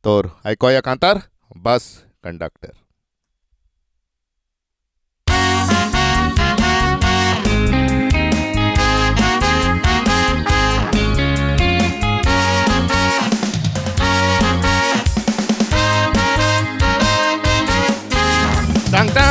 Speaker 1: तर आयकोया कांतार बस कंडक्टर. सांगता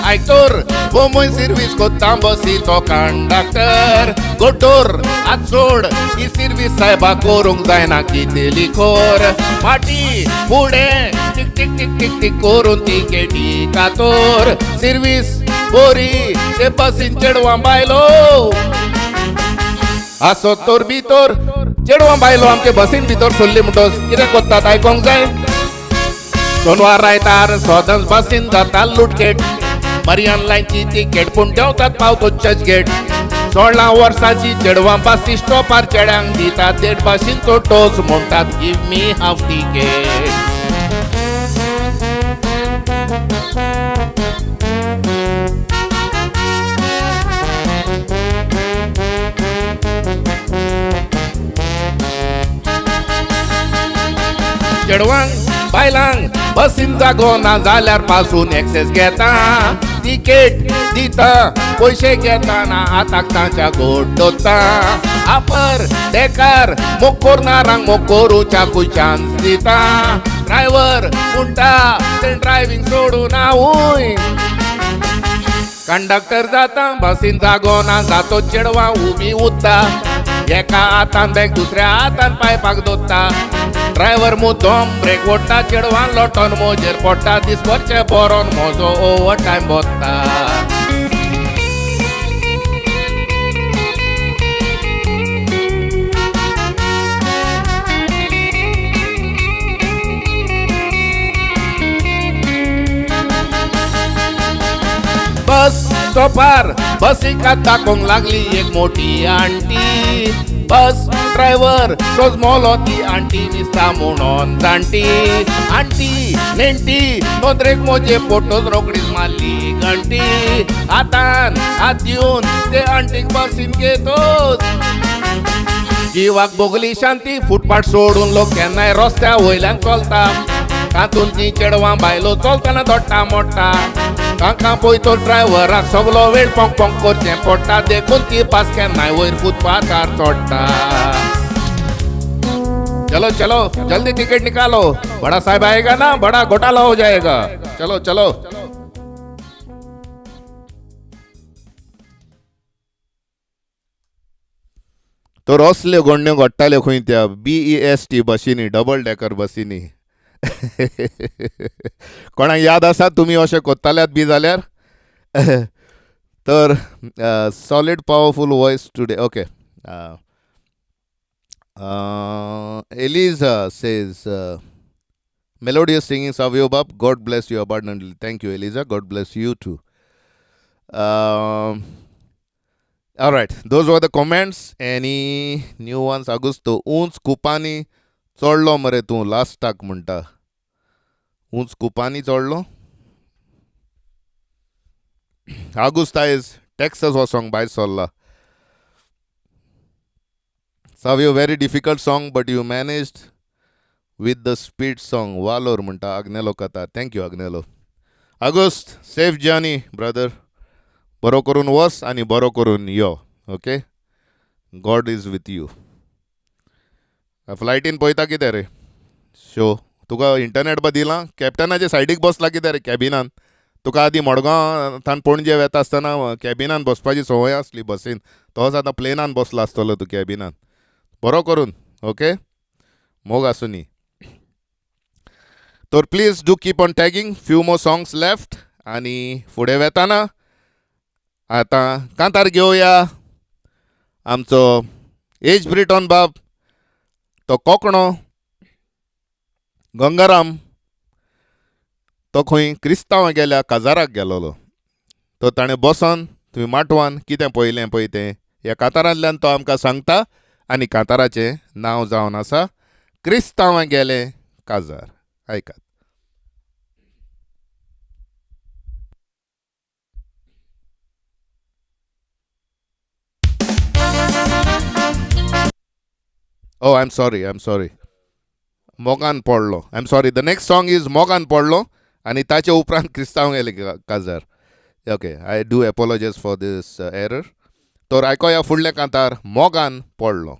Speaker 1: आयतोर बोमय सिर्वीस कोत्ता बसीचो कंडक्टर, गोटोर आत सोड ही सिर्वीस सायबा करूंक जायना कितली खोर, फाटी फुडें टिक टिक टिक टिक टिक करून तिकेटी कातोर, सिर्वीस बोरी ते बसीन चेडवां बायलो आसत तर भितर, चेडवां बायलो आमचे बसीन भितर सरली म्हणटच कितें कोत्तात आयकोंक जाय. सोनवार आयतार सदांच बसीन जाता लुटकेट, मरियन लायनची तिकेट पूण देंवतात पावतो चर्चगेट, 16 वर्सांची चेडवां बसी स्टॉपार चेड्यांक दितात देड बसींचो टोस, म्हणटात give me half ticket. चेडवांक बायलांक बसीन जागो ना जाल्यार पासून एक्सेस घेता, तिकेट दिता पयशे घेता ना आताक तांच्या गोड दोता, आपर डेकार मोग नारांक मोग करूच्याकूय चान्स दिता, ड्रायव्हर म्हणटा तें ड्रायव्हींग सोडून हांवूय कंडक्टर जाता, बसीन जागो ना जातो चेडवां उबी उरता, एका हातान बॅग दुसऱ्या हातान पायपाक दोत्ता. ड्रायव्हर मुद्दम ब्रेक ओडटा, चेडवान लोटोन मोजेर पडटा, दिसभरचे बरोन म्हजो ओवर टायम बोत्ता. बस स्टॉपार बसीक दाखोवंक लागली एक मोठी आंटी. बस ड्रायव्हर सोजमोलो ती आंटी दिसता म्हणून जाणटी. आंटी नेणटी नदरेक म्हजे फोटोज रोकडीच मारली घंटी. हातान हात दिवन ते आंटीक बसीन घेतोच जिवाक भोगली शांती. फुटपाट सोडून लोक केन्नाय रस्त्या वयल्यान चलता, तातूंत ती चेडवां बायलो चलतना दोट्टा मोडटा. तांकां पळयतो ड्रायव्हराक सगलो वेळ पोंक पोंक करचें पडटा, देखून ती बस केन्नाय वयर फुटपाथार चडटा. चलो चलो जल्दी टिकट निकालो, बड़ा साहब आएगा ना, बड़ा घोटाला हो जाएगा, चलो चलो. तर असल्यो घडण्यो घडटाल्यो खंय त्या BEST बसींनी, डबल डेकर बसींनी. कोणाक याद आसा तुमी अशें कोत्ताल्यात बी जाल्यार? तर solid powerful voice today. Okay, Eliza says melodious singing Savio बाब, God bless you abundantly. Thank you Eliza, God bless you too. All right, those were the comments. Any new ones? Augusto, ऊंच कुपांनी चडलो मरे तूं लास्टाक म्हणटा. ऊंच कुपांनी चडलो. आगुस्त आयज टॅक्सस वचोंक भायर सरला. Savio, very difficult song but you managed with the speed song. वालोर म्हणटा आग्नेलो कथा. Thank you Agnelo. Auguste, safe journey brother. बरो करून वस आनी बरो करून यो. Okay, God is with you. फ्लायटीन पळयता कितें रे शो? तुका इंटरनेट बा दिलां? कॅप्टनाचे सायडीक बसला कितें रे कॅबिनान? तुका आदीं मडगांव थावन पणजे वेता आसतना कॅबिनान बसपाची संवय आसली बसीन, तोच आतां प्लेनान बसला आसतलो तूं कॅबिनान. बरो करून. ओके, मोग आसुनी. तर please do keep on tagging. Few more songs left आनी फुडें वेताना आतां कांतार घेवया आमचो एज ब्रिटॉन बाब, तो कोंकणो गंगाराम, तो खंय क्रिस्तांव गेल्या काजाराक गेलोलो. तो ताणें बसोन तुमी माटवान कितें पळयलें पळय तें ह्या कांतारांतल्यान तो आमकां सांगता. आनी कांताराचें नांव जावन आसा क्रिस्तांव गेले काजार. आयकात. Oh, I am sorry, I am sorry. मोगान पडलो. I am sorry. The next song is मोगान पडलो आनी ताचे उपरांत क्रिस्तांव गेले काजार. Okay, I do apologise for this error. तर आयकोया फुडलें कांतार मोगान पडलो.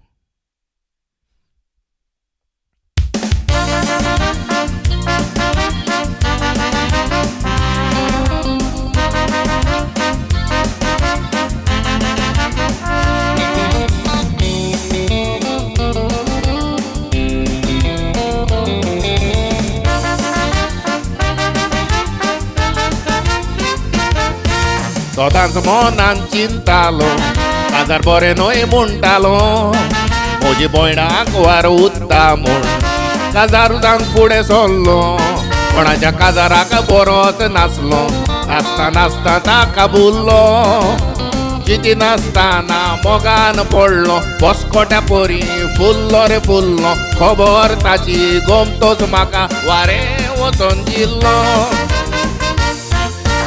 Speaker 1: सदांच मनान चिंतालो काजार बरें न्हय म्हणटालो, म्हजी भयणाक वार उत्ता म्हूण काजार जावंक फुडें सरलो. कोणाच्या काजाराक बरोच नासलो, नाचता नाचता ताका बुल्लो. चिती नासतना मोगान पडलो, बसकोट्या परी फुल्लो रे फुल्लो. खबर ताची गोमतोच म्हाका वारें वचोन जिल्लो.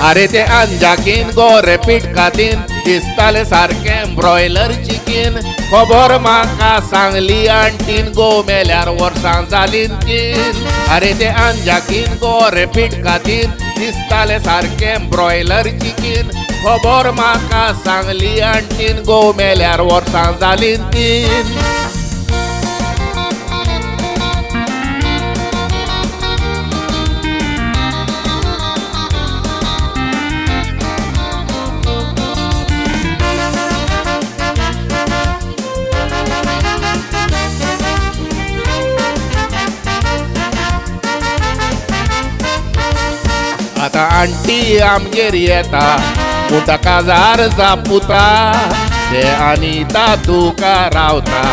Speaker 1: अरे ते अंजाकीन गोरे पिटकातीन दिसताले सारकें ब्रॉयलर चिकीन. खबर म्हाका सांगली आंटीन गो मेल्यार वर्सां जालीं तीन. अरे ते अंजाकीन गोरे पिटकातीन दिसताले सारकें ब्रॉयलर चिकीन. खबर म्हाका सांगली आंटीन गो मेल्यार वर्सां जालीं तीन. आंटी आमगेर येता पूण काजार जापुता ते आनी तुका रावता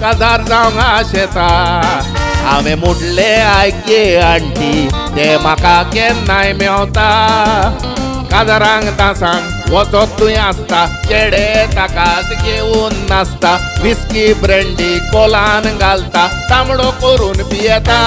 Speaker 1: काजार जावंक आशेता. हांवें मुटलें आयक गे आंटी ते म्हाका केन्नाय मेवता काजारांक दासांक वचत तूं आसता चेडे ताकाच घेवन नाचता विस्की ब्रँडी कोलान घालता तांबडो करून पियेता.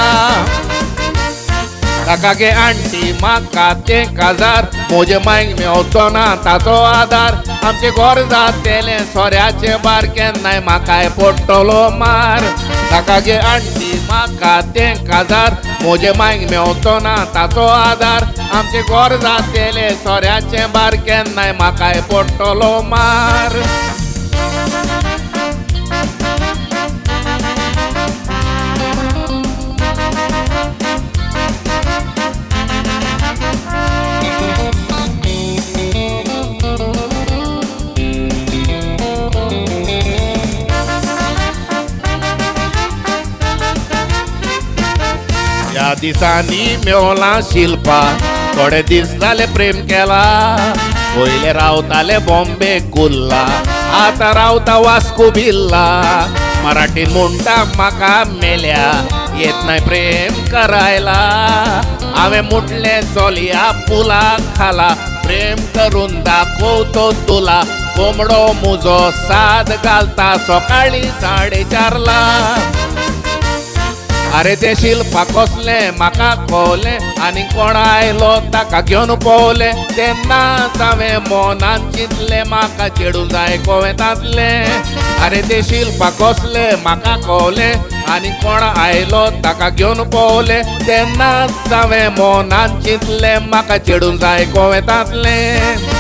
Speaker 1: ताका गे आंटी म्हाका तें काजार म्हजे मायक मेवचो ना ताचो आदार आमचें घर जातेलें सोऱ्याचें बार केन्नाय म्हाकाय पडटलो मार. ताका गे आंटी म्हाका तें काजार म्हजे मायक मेवचो ना ताचो आदार आमचें घर जातेलें सोऱ्याचें बार केन्नाय म्हाकाय पडटलो मार. ह्या दिसांनी मेवला शिल्पा थोडे दीस जाले प्रेम केला पयले रावताले बॉम्बे कुर्ला आतां रावता वास्को बिल्ला मराठीन म्हणटा म्हाका मेल्या येत नाय प्रेम करायला. हांवें मुटलें चलया पुला खाला प्रेम करून दाखोवतो तुला कोंबडो मुजो साद घालता सकाळीं 4:30 ला. अरे तें शिल्पा कसलें म्हाका कवलें आनी कोण आयलो ताका घेवन पवलें तेन्नाच हांवें मनान चिंतलें म्हाका चेडूं जाय कोवेंतांतलें. अरे तें शिल्पा कसलें म्हाका कवलें आनी कोण आयलो ताका घेवन पवलें तेन्नाच हांवें मनान चिंतलें म्हाका चेडूं जाय कोवेंतांतलें.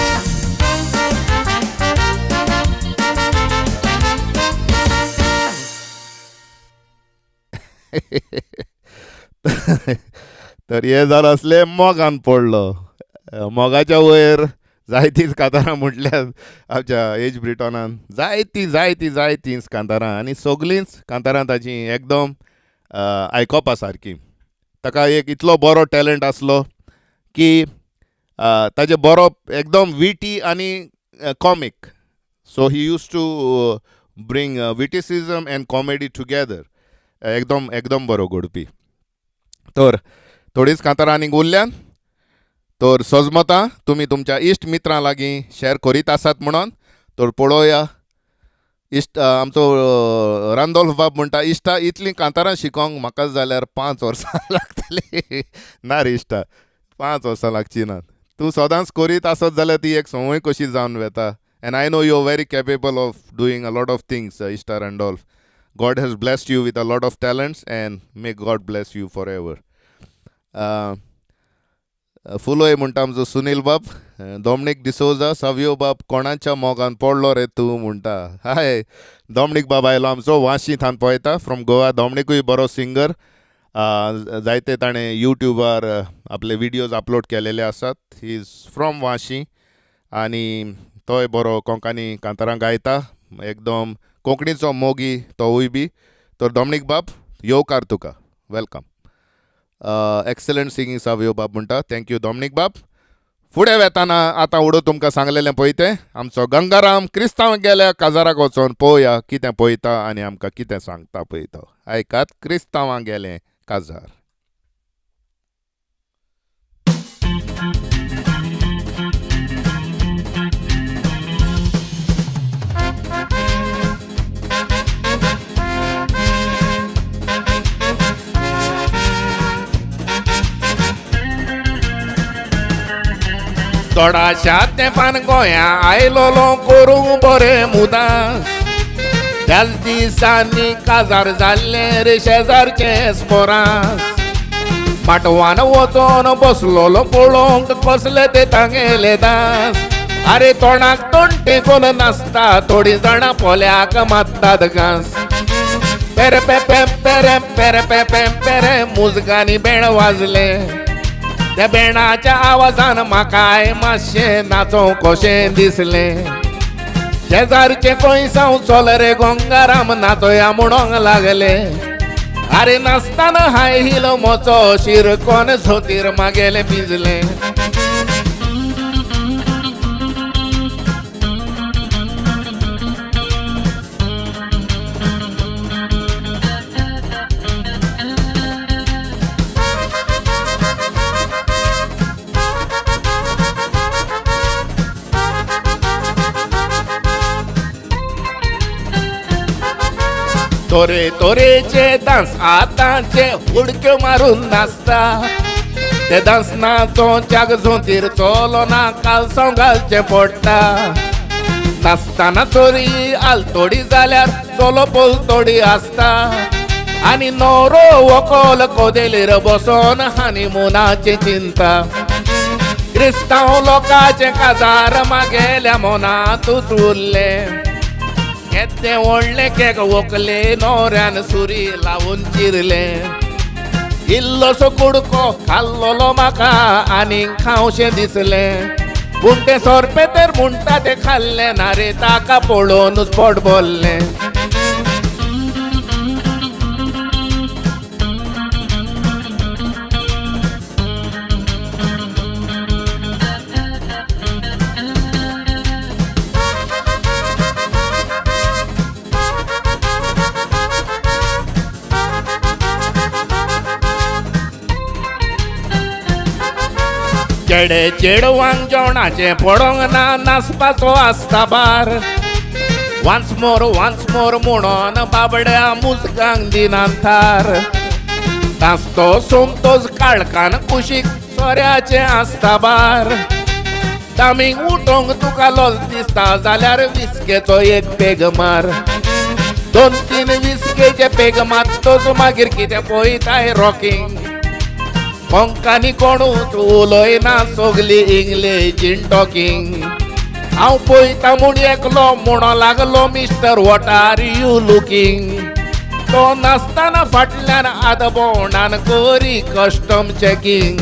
Speaker 1: तर हे जावन आसलें मोगान पडलो. मोगाच्या वयर जायतींच कांतारां म्हटल्यार आमच्या एज ब्रिटॉनान जायतीं जायतीं जायतींच कांतारां आनी सगळींच कांतारां ताचीं एकदम आयकोपा सारकी. ताका एक इतलो बरो टॅलंट आसलो की ताजें बरोवप एकदम विटी आनी comic. So he used to bring witticism and comedy together. एकदम एकदम बरो घडपी. तर थोडीच कांतारां आनीक उरल्यान तर सजमता तुमी तुमच्या इश्ट मित्रां लागीं शेअर करीत आसात म्हणून. तर पळोवया इश्ट आमचो रांदोल्फ बाब म्हणटा इश्टा इतलीं कांतारां शिकोंक म्हाका जाल्यार 5 वर्सां लागतलीं. ना रे इश्टा 5 वर्सां लागची ना. तूं सदांच करीत आसत जाल्यार ती एक संवय कशी जावन वता. And I know you are very capable of doing a lot of things इश्टा Randolph. God has blessed you with a lot of talents and may God bless you forever. फुलोय म्हणटा आमचो सुनील बाब, डॉमनीक डिसोजा, सावियो बाब कोणाच्या मोगान पडलो रे तूं म्हणटा. हाय डॉमनीक बाब आयलो आमचो वाशी थान पळयता फ्रॉम गोवा. डॉमनीकूय बरो सिंगर, जायते ताणें यूट्यूबार आपले विडियोज अपलोड केलेले आसात. He is from Vashi आनी तोय बरो कोंकणी कांतारां गायता, एकदम कोंकणीचो मोगी तोवूय बी. तर डॉमनीक बाब येवकार तुका, welcome. Excellent singing Savio बाब म्हणटा, thank you Dominic बाब. फुडें वेताना आतां उडो तुमकां सांगलेलें पळय तें आमचो गंगाराम क्रिस्तांव गेल्या काजाराक वचोन पळोवया कितें पळयता आनी आमकां कितें सांगता पळय तो. आयकात क्रिस्तांवां गेलें काजार. थोडाशा तेंपान गोंया आयलोलो करूंक बरें मुदास, त्याच दिसांनी काजार जाल्लें रे शेजारचें स्पोरांस. माटवान वचोन बसलोलो पळोवंक कसले ते तांगेले दास. आरे तोंडाक तोंड टेकून नासता थोडीं जाणां पोल्याक मारतात घांस. पेरे पे पेरे पेरे पे पेरे मुजगांनी बेण वाजलें, त्या बेणाच्या आवाजान म्हाकाय मातशें नाचोवंक कशें दिसलें. शेजारचें कोयसांव चल रे गंगाराम नाचोया म्हणोंक लागले. आरे नाचतना हाय हिल मोचो शिरकोन झोतीर मागेलें भिजलें. तोरे तोरेचे डांस आतांचे उडक्यो मारून नाचता. ते डांस नाचोंच्याक झोंतीर चलो ना कालसांव घालचें पडटा. नाचतना चोरी आलतोडी जाल्यार चलो पलतोडी आसता. आनी नवरो व्हंकल कदेलीर बसोन हनिमुनाची चिंता. क्रिस्तांव लोकांचें काजार मागेल्या मनांतूच उरलें. केदें व्हडलें केक व्हंकले न्हवऱ्यान सुरी लावन चिरलें. इल्लोसो कुडको खाल्लोलो म्हाका आनीक खावशें दिसलें. पूण तें सोरपें तर म्हणटा तें खाल्लें ना रे, ताका पळोवनूच पोट भरलें. चेडे चेडवांक जेवणाचें पडोंक ना, नाचपाचो आसता bar. Once more once more म्हणोन बाबड्या मुजगांक दिनान थार. नाचतो सोमतोच काळखान कुशीक सोऱ्याचें आसता बार. दामीक उठोवंक तुका लोल दिसता जाल्यार विस्केचो एक पेग मार. दोन तीन विस्केचे पेग मारतोच मागीर कितें पळयताय रॉकिंग. कोंकणी कोणूच उलयना सगली इंग्लिशीन टॉकिंग. हांव पळयता म्हूण एकलो म्हणो लागलो mister what are you looking. तो नासतना फाटल्यान आदबोणान करी कस्टम चॅकिंग.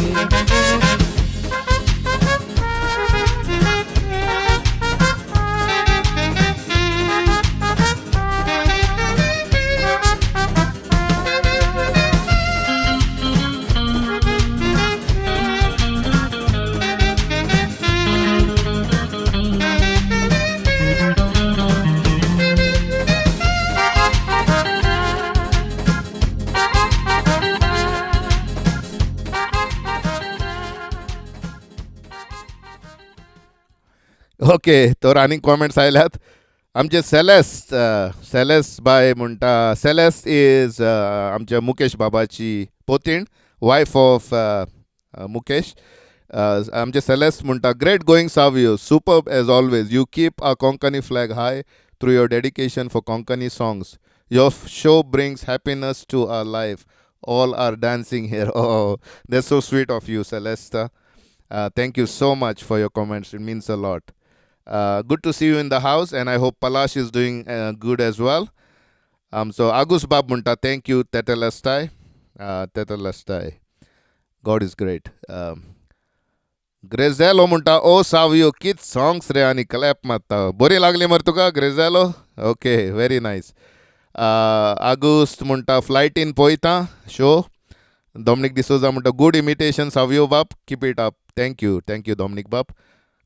Speaker 1: ओके, तर आनीक कॉमेंट्स आयल्यात. आमचे सेलेस, सेलेस बाय म्हणटा, सेलेस is आमच्या मुकेश बाबाची पोतीण, वायफ ऑफ मुकेश. आमचे सेलेस म्हणटा, great going Savio, superb as always. You keep a Konkani flag high through your dedication for Konkani songs. Your show brings happiness to our life. All are dancing here. Oh, that's so sweet of you, Celesta. Thank you so much for your comments. It means a lot. Good to see you in the house, and I hope Palash is doing good as well. So Agus Bab म्हणटा, thank you, Tetelestai. Tetelestai. God is great. Grezelo म्हणटा, ओ सावियो, कित songs रे आनी clap मारता. बरी लागली मरे तुका ग्रेझेलो? Okay, very nice. Auguste म्हणटा, फ्लायटीन पळयता शो. डॉमनीक डिसोजा म्हणटा, गूड इमिटेशन सावियो बाब, keep it up. Thank you, thank you Dominic बाब.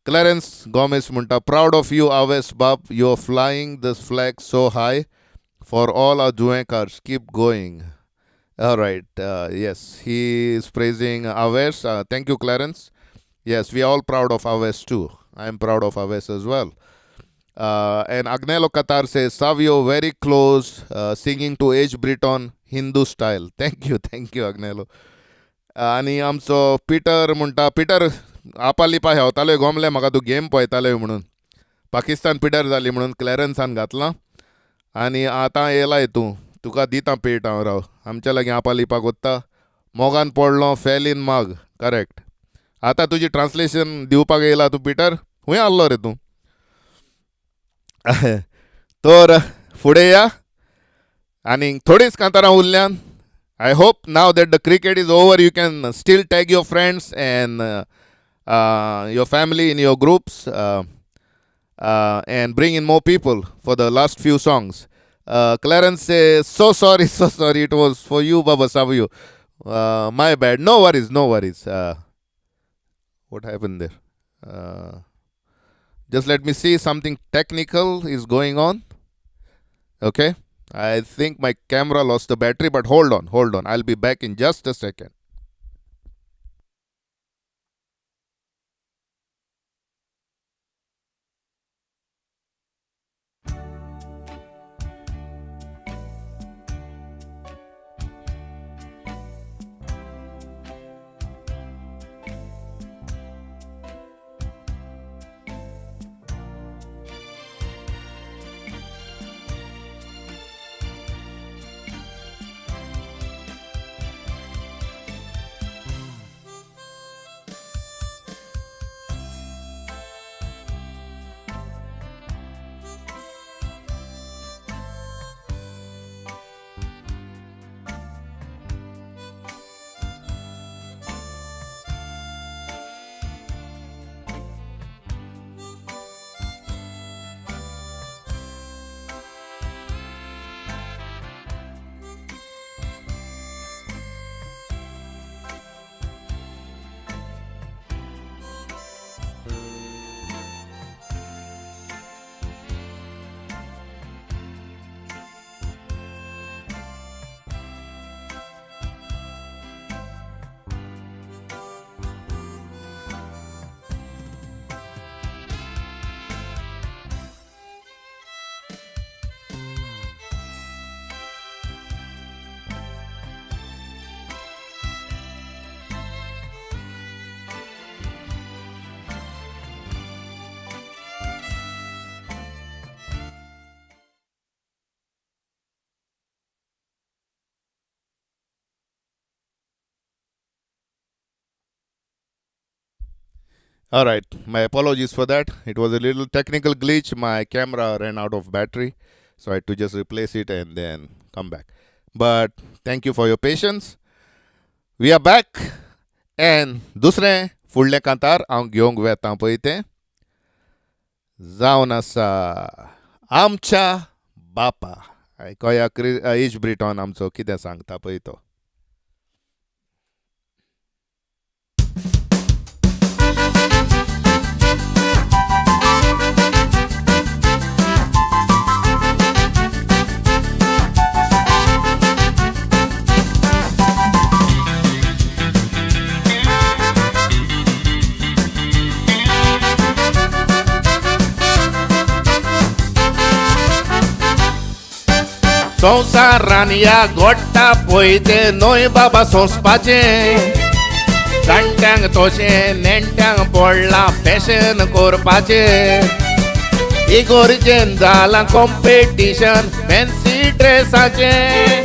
Speaker 1: क्लॅरन्स गोमेस म्हणटा, proud of you Aves बाब, you are flying this flag so high for all our Duvenkars, keep going. All right, yes, he is praising Aves. Thank you, Clarence. Yes, we are all proud of Aves too. I am proud of Aves as well. And Agnelo Qatar says, Savio, very close, singing to H. Britton, Hindu style. Thank you, Agnelo. आनी आमचो Peter म्हणटा, Peter आपालिपा हेवताले गोमले म्हाका तूं game पळयताले म्हणून, Pakistan Peter जाली म्हणून क्लॅरन्सान घातलां आनी आतां येयलाय तूं, तुका दिता पेट हांव, राव आमच्या लागीं आपालिपा कोत्ता. मोगान पडलो फेल इन माग, करेक्ट. आतां तुजी ट्रान्सलेशन दिवपाक येयला तूं पिटर, खूंय आहलो रे तूं? तर फुडें या आनी थोडींच कांतारां उरल्यान. I hope now that the cricket is over, you can still tag your friends and your family in your groups and bring in more people for the last few songs. Clarence says, so sorry, it was for you, Baba Savio. My bad. No worries, no worries. What happened there? Just let me see, something technical is going on. Okay. I think my camera lost the battery, but hold on, hold on. I'll be back in just a second. All right, my apologies for that. It was a little technical glitch. My camera ran out of battery, so I had to just replace it and then come back. But thank you for your patience. We are back and दुसरें फुडलें कांतार हांव घेवंक वेता पळय तें जावन आसा आमच्या बापा. आयकोया एज ब्रिटॉन आमचो कितें सांगता पळय तो. संवसारान ह्या गोडटा पळय तें न्हय बाबा सोंसपाचें, जाणट्यांक तशें नेणट्यांक पडलां फॅशन करपाचें, इगोर्जेन जालां कॉम्पिटिशन फॅन्सी ड्रेसाचें,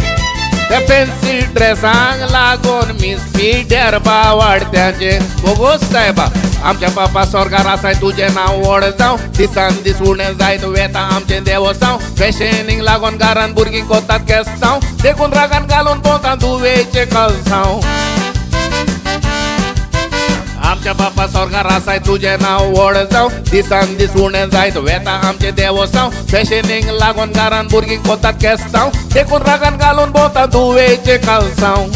Speaker 1: त्या फॅन्सी ड्रेसांक लागून मिस पिड्यार बावाडत्याचें. बोगोस सायबा आमच्या बापा स्वर्गार आसाय तुजें नांव व्हड जावं, दिसान दीस उणें जायत वेता आमचें देवसांव, फॅशनीक लागून घरान भुरगीं कोतात केस्तांव, देखून रागान घालून भोंवता दुवेचें कलसांव. आमच्या बापा स्वर्गार आसाय तुजें नांव व्हड जावं, दिसान दीस उणें जायत वेता आमचें देवसांव, फॅशनीक लागून घरान भुरगीं कोतात केस्तांव, देखून रागान घालून भोंवता दुवेचें कलसांव.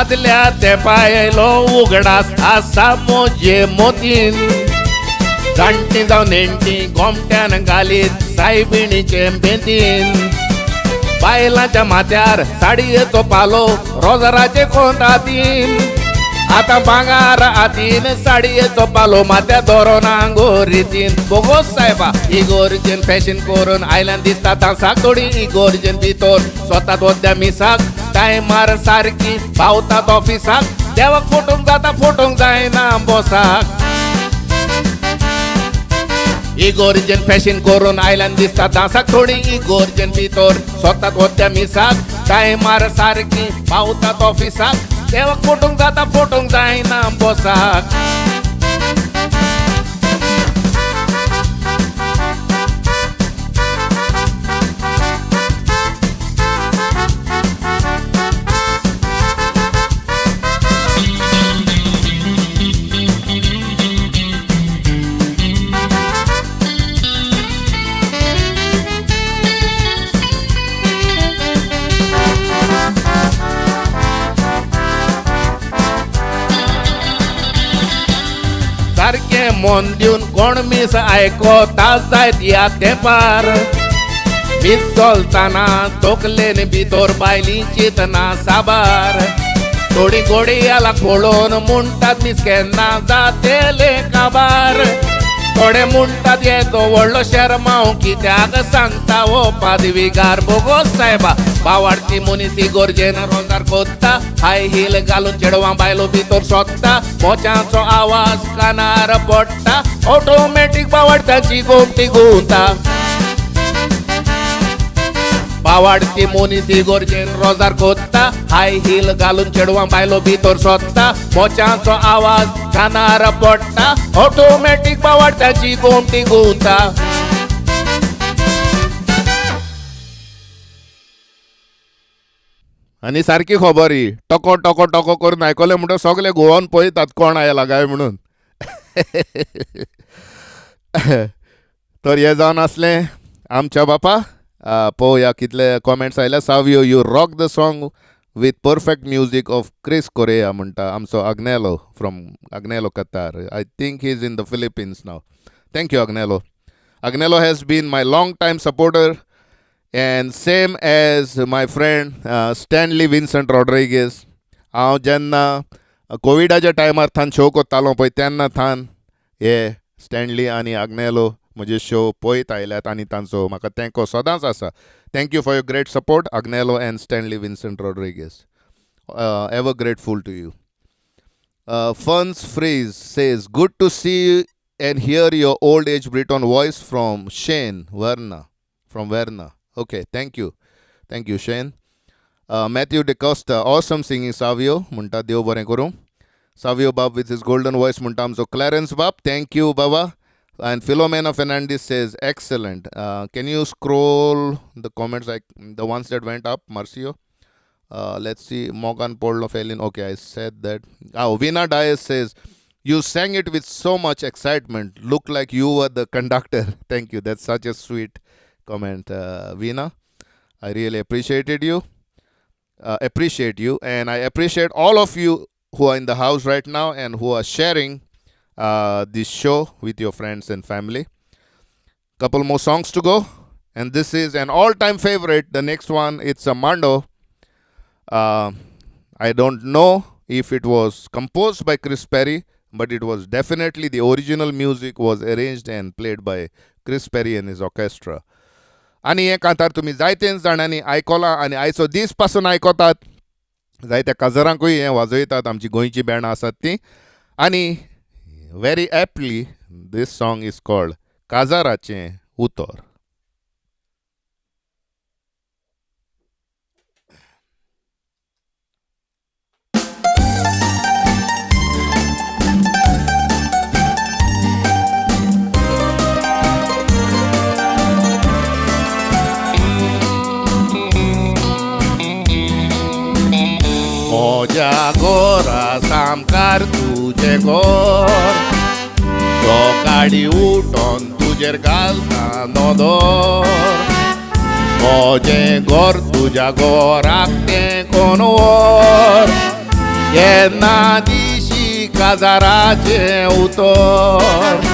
Speaker 1: आदल्या तेंपा आयलो उगडास आसा म्हजे मोतीन, जाणटी जावं नेणटी गोमट्यान घालीत सायबिणीचे बेंतीन, बायलांच्या माथ्यार साडयेचो पालो रोजराचे कोंतातीन, आतां भांगार हातीन साडयेचो पालो माथ्यार धरोन आंगोरितीन. बोगोस सायबा इगोर्जेन फॅशन करून आयल्यान दिसता दांसाक थोडी इगोर्जेन भितर स्वता वद्या मिसाक टायमार सारकी पावतात ऑफिसाक, देवाक फोटोंक जाता फोटोंक जायना बोसाक. इगोर्जेन फॅशन करून आयल्यान दिसता दांसाक थोडी इगोर्जेन भितर स्वता वद्या मिसाक टायमार सारकी पावतात ऑफिसाक, देवाक फोटोंक जाता फोटोंक जायना बोसाक. सारकें मन दिवन कोण मीस आयकोता जायत ह्या तेंपार, मीस चलतना तकलेन भितर बायलीं चिंतना साबार, थोडी घोडयाला पळोवन म्हणटात मीस केन्ना जातेलें काबार, थोडे म्हणटात येदो व्हडलो शेरमांव कित्याक सांगता हो पादविगार. बोगोस सायबा बावाडती मनीस इगोर्जेन रोजार कोत्ता, हाय हील घालून चेडवां बायलो भितर सोदता, मोच्यांचो आवाज कानार पडटा, ऑटोमॅटीक बावाडत्याची गोमटी घुंवता. बावाडती मनीस इगोर्जेन रोजार कोत्ता, हाय हील घालून चेडवां बायलो भितर सोदता, मोच्यांचो आवाज कानार पडटा, ऑटोमॅटीक बावाडत्याची गोमटी घुंवता. आनी सारकी खबर ही टको टको टको करून आयकलें म्हणटकीर सगळे गोवान पळयतात कोण आयला काय म्हणून. तर हें जावन आसलें आमच्या बापा. पळोवया कितले कॉमेंट्स आयल्या. Savio you rock the song with perfect music of Chris Correa म्हणटा आमचो Agnelo from Agnelo Qatar. I think he is in the Philippines now. Thank you Agnelo. Agnelo has been my long time supporter And same as my friend Stanley Vincent Rodrigues. हांव जेन्ना कोविडाच्या टायमार थान show करतालो पळय तेन्ना थान हे Stanley आनी आग्नेलो म्हजे शो पळयत आयल्यात आनी तांचो म्हाका तेंको सदांच आसा. Thank you for your great support, Agnelo and Stanley Vincent Rodrigues. Ever grateful to you. Funs Freeze says, good to see and hear your old age Briton voice from Shane Verna. From Verna. Okay, thank you. Thank you, Shane. Matthew DeCosta, awesome singing, Savio. म्हणटा देव बरें करूं. Savio Bab with his golden voice म्हणटा आमचो Clarence Bab. Thank you, Baba. And Philomena Fernandez says, excellent. Can you scroll the comments, like the ones that went up, Marcio? Let's see, Morgan Pollo Felin. Okay, I said that. Oh, Vina Dias says, you sang it with so much excitement. Looked like you were the conductor. Thank you. That's such a sweet comment, Vina. I really appreciated you. Appreciate you. And I appreciate all of you who are in the house right now and who are sharing this show with your friends and family. Couple more songs to go. And this is an all-time favorite. The next one, it's a Mando. I don't know if it was composed by Chris Perry, but it was definitely the original music was arranged and played by Chris Perry and his orchestra. आनी हें कांतार तुमी जायतेच जाणांनी आयकलां आनी आयचो दीस पासून आयकतात. जायत्या काजरांकूय हें वाजयतात, आमची गोंयची बँडां आसात ती. आनी very aptly this song is called काजाराचें उतर. म्हज्या घरा सामकार तुजें घर, सकाळीं उठोन तुजेर घालता नदर. म्हजें घर तुज्या घराक तेंकोन व्हर, केन्ना दिशी काजाराचें उतर.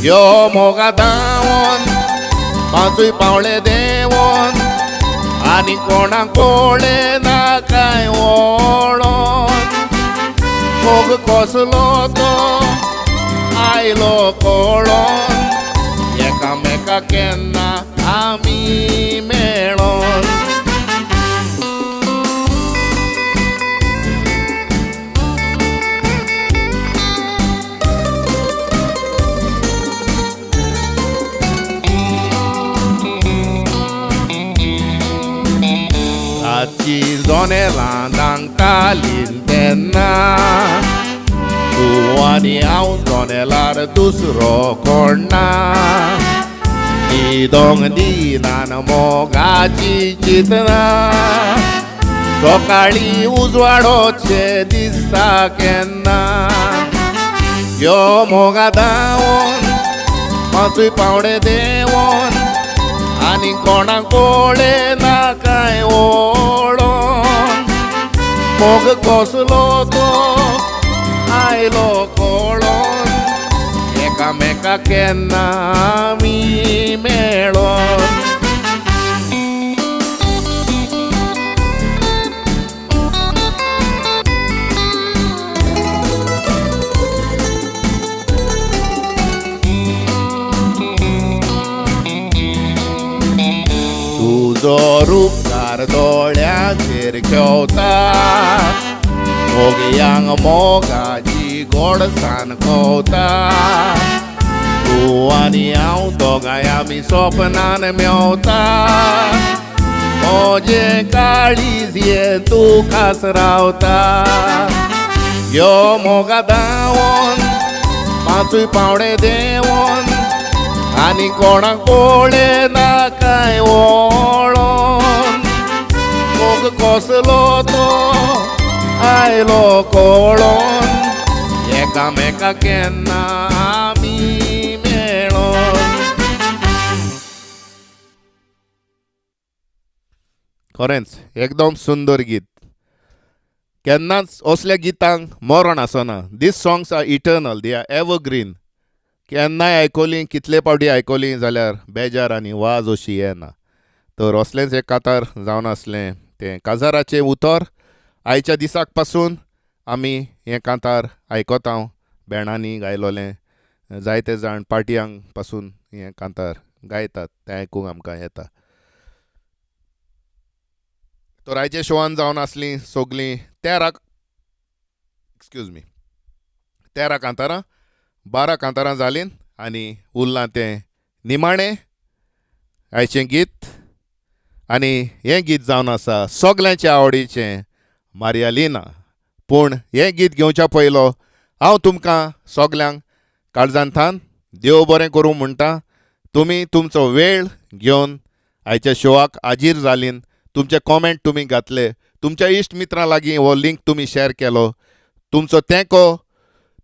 Speaker 1: यो मोगा धांवोन पांचूय पावळे देंवोन, आनी कोणाक कोळे ना कांय वळोन. मोग कसलो तो आयलो कळोन, एकामेका केन्ना आमी मेळोन. रातची जनेलां धांकतालीं तेन्ना, तूं आनी हांव जनेलार दुसरो कोण ना. न्हिदोंक दिनान मोगाची चिंतना, सकाळीं उजवाडोचें दिसता केन्ना. यो मोगा धांवोन पांचूय पावणे देंवोन, आनी कोणाक कोळे ना कांय वळोन. मोग कसलो तो आयलो कळोन, एकामेका केन्ना आमी मेळोन. तुजो रुपकार दोळ्यांचेर खेवता, मोगयांक मोगाची गोडसान कोवता. तूं आनी हांव दोगांय आमी सपनान मेवता, म्हजें काळीज हें तूं खास रावता. यो मोगा धांवोन पांचूय पावणे देंवोन, आनी कोणाक कोळे ना कांय वळोन. मोग कसलो तो आयलो कळोन, एकामेका केन्ना आमी मेळोन. खरेंच एकदम सुंदर गीत. केन्नाच असल्या गितांक मरण आसना. These songs are eternal, they are evergreen. केन्नाय आयकली, कितले फावटी आयकली जाल्यार बेजार आनी वाज अशी येना. तर असलेंच एक कांतार जावन आसलें तें काजाराचें उतर. आयच्या दिसाक पासून आमी हें कांतार आयकता, बेणांनी गायलोलें. जायते जाण पार्टयांक पासून हें कांतार गायतात, तें आयकूंक आमकां येता. तर आयच्या शोवान जावन आसलीं सगलीं 13 कांतारां, 12 कांतारां जालीं आनी उरलां तें निमाणें आयचें गीत. आनी हें गीत जावन आसा सगल्यांच्या आवडीचें मारियालिना. पूण हें गीत घेवच्या पयलो हांव तुमकां सगल्यांक काळजांतान देव बरें करूं म्हणटा. तुमी तुमचो वेळ घेवन आयच्या शोवाक हाजीर जालीं, तुमचे कॉमेंट तुमी घातले, तुमच्या इश्ट मित्रां लागीं हो लिंक तुमी शेअर केलो, तुमचो तेंको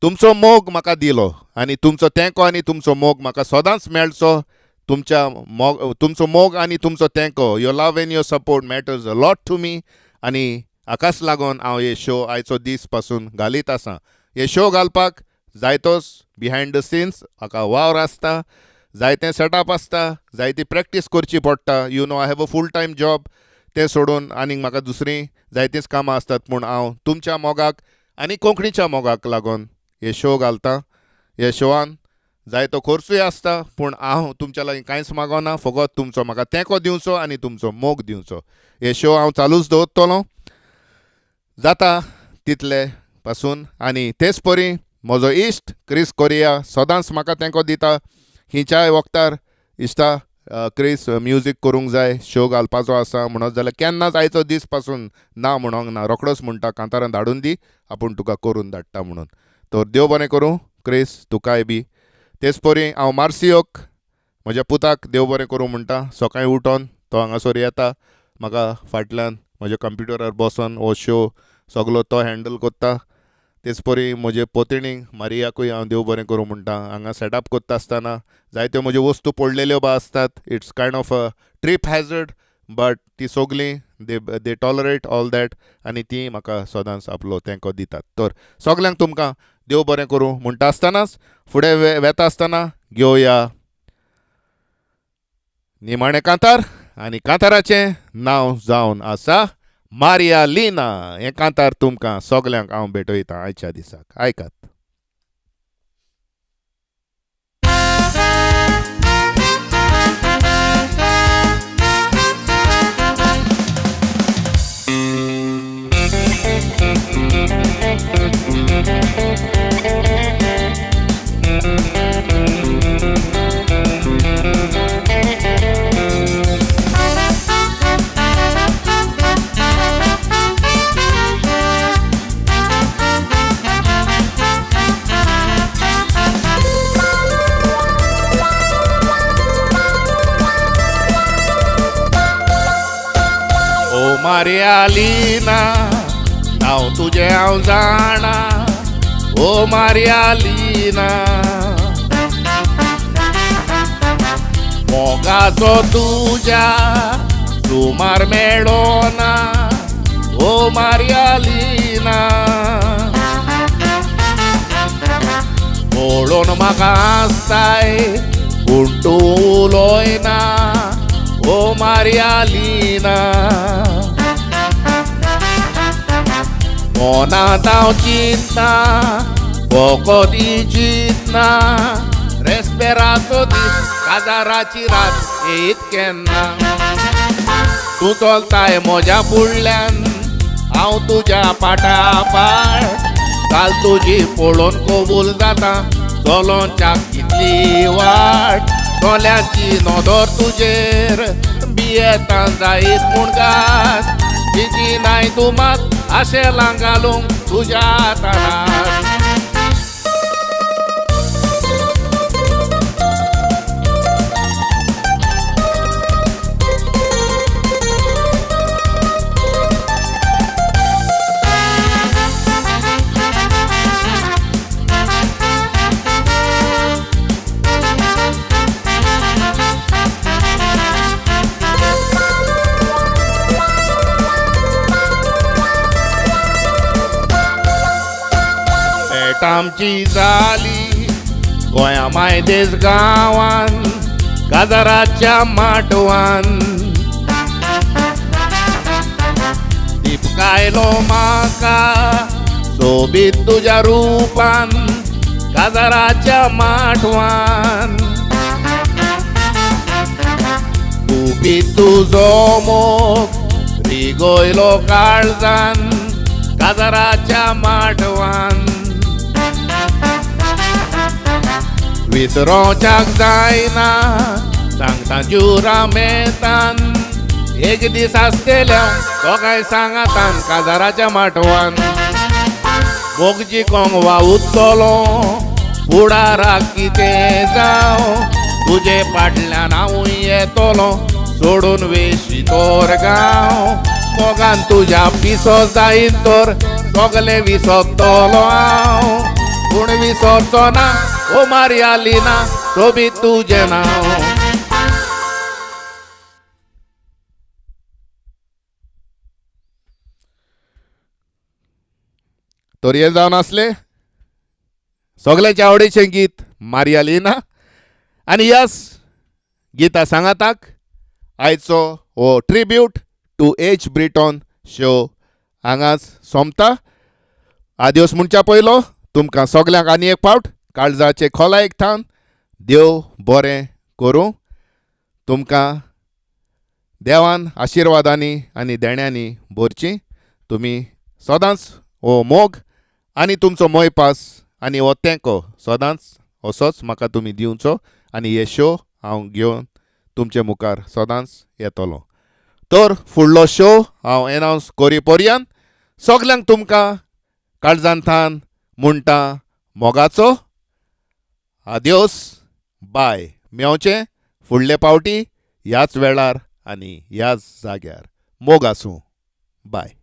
Speaker 1: तुमचो मोग म्हाका दिलो आनी तुमचो तेंको आनी तुमचो मोग म्हाका सदांच मेळचो. तुमच्या मोग, तुमचो मोग आनी तुमचो तेंको, your love and your support matters a lot to me. आनी हाकाच लागून हांव हे शो आयचो दीस पासून घालीत आसा. हे शो घालपाक जायतोच बिहायंड the since हाका वावर आसता, जायतें सेटअप आसता, जायती प्रॅक्टीस करची पडटा. You know I have a full time job, तें सोडून आनीक म्हाका दुसरीं जायतींच कामां आसतात. पूण हांव तुमच्या मोगाक आनी कोंकणीच्या मोगाक लागून हे शो घालता. हे शोवान जायतो खर्चूय आसता, पूण हांव तुमच्या लागीं कांयच मागना, फकत तुमचो म्हाका तेंको दिवचो आनी तुमचो मोग दिवचो. हे शो हांव चालूच दवरतलो जाता तितले पासून. आनी तेच परी म्हजो इश्ट क्रिस कोरिया सदांच म्हाका तेंको दिता. खंयच्याय वखतार इश्टा क्रिस म्युजीक करूंक जाय, शो घालपाचो आसा म्हणत जाल्यार केन्नाच आयचो दीस पासून ना म्हणोंक ना, रोखडोच म्हणटा कांतारान धाडून दी, आपूण तुका करून धाडटा म्हणून. तर देव बरें करूं क्रिस तुकाय बी. तेच परी हांव मार्सियोक म्हज्या पुताक देव बरें करूं म्हणटा. सकाळीं उठोन तो हांगासर येता, म्हाका फाटल्यान म्हज्या कंप्युटरार बसोन हो शो सगलो तो हँडल करता. तेच परी म्हजे पोतिणीक मारियाकूय हांव देव बरें करूं म्हणटा. हांगा सेटअप करता आसतना जायत्यो म्हज्यो वस्तू पडलेल्यो बा आसतात, it's kind of a trip hazard, but ती सगलीं they tolerate all that आनी ती म्हाका सदांच आपलो तेंको दितात. तर सगल्यांक तुमकां देव बरें करूं म्हणटा आसतनाच फुडें वेता आसतना घेवया निमाणें कांतार. आनी कांताराचें नांव जावन आसा मारियालिना. हें कांतार तुमकां सगल्यांक हांव भेटयतां आयच्या दिसाक, आयकात. ओ मारियालिना नांव तुजें हांव जाणा, ओ मारियालिना मोगाचो तुज्या सुमार मेळोना, ओ मारियालिना पळोवन म्हाका आसताय पूण तूं उलयना, ओ मारियालिना मनांत हांव चिंतना फकत ही चिंतना, रेस्पेराचो दीस काजाराची रात येयत केन्ना. तूं चलताय म्हज्या फुडल्यान हांव तुज्या पाटापाट, काल तुजी पळोवन कबूल जाता चलोवच्याक कितली वाट. दोळ्यांची नदर तुजेर भियेता जायत म्हूण गात, तिची नाय तूं मात आशेलां घालूंक तुज्या ताणात. आमची जाली गोंया मायदेस गांवान काजाराच्या माटवान, मोगायलो म्हाका सोबीत तुज्या रुपान काजाराच्या माटवान. गुपीत तुजो मोग रिगोयलो काळजान काजाराच्या माटवान. विसरोच्याक जायना सांगता जुरामेतान एक दीस आसतेल्या दोगांय सांगातान काजाराच्या माटवान. मोगजी कोंग वावुरतलो फुडाराक कितें जावं तुजे फाटल्यान हांवूय येतलो सोडून वेशी तोर गांव. मोगान तुज्या पिसो जायत तर सगलें विसरतलो हांव पूण विसरचो ना ओ मारयालिना सोबीत तुजें नांव. तर हें जावन आसलें सगळ्यांच्या आवडीचें गीत मारयालिना. आनी यस गीता सांगाताक आयचो हो tribute to H Britton show हांगाच सोंपता. आदियोस म्हणच्या पयलो तुमकां सगल्यांक आनी एक फावट काळजाचे खोलायेक थावन देव बरें करूं. तुमकां देवान आशिर्वादांनी आनी देण्यांनी भरची. तुमी सदांच हो मोग आनी तुमचो मोयपास आनी हो तेंको सदांच असोच म्हाका तुमी दिवचो आनी हे शो हांव घेवन तुमचे मुखार सदांच येतलो. तर फुडलो शो हांव एनावन्स करी पर्यंत सगल्यांक तुमकां काळजांतान म्हणटा मोगाचो आदियोस बाय. मेवचें फुडले पावटी ह्याच वेळार आनी ह्याच जाग्यार. मोग आसूं. बाय.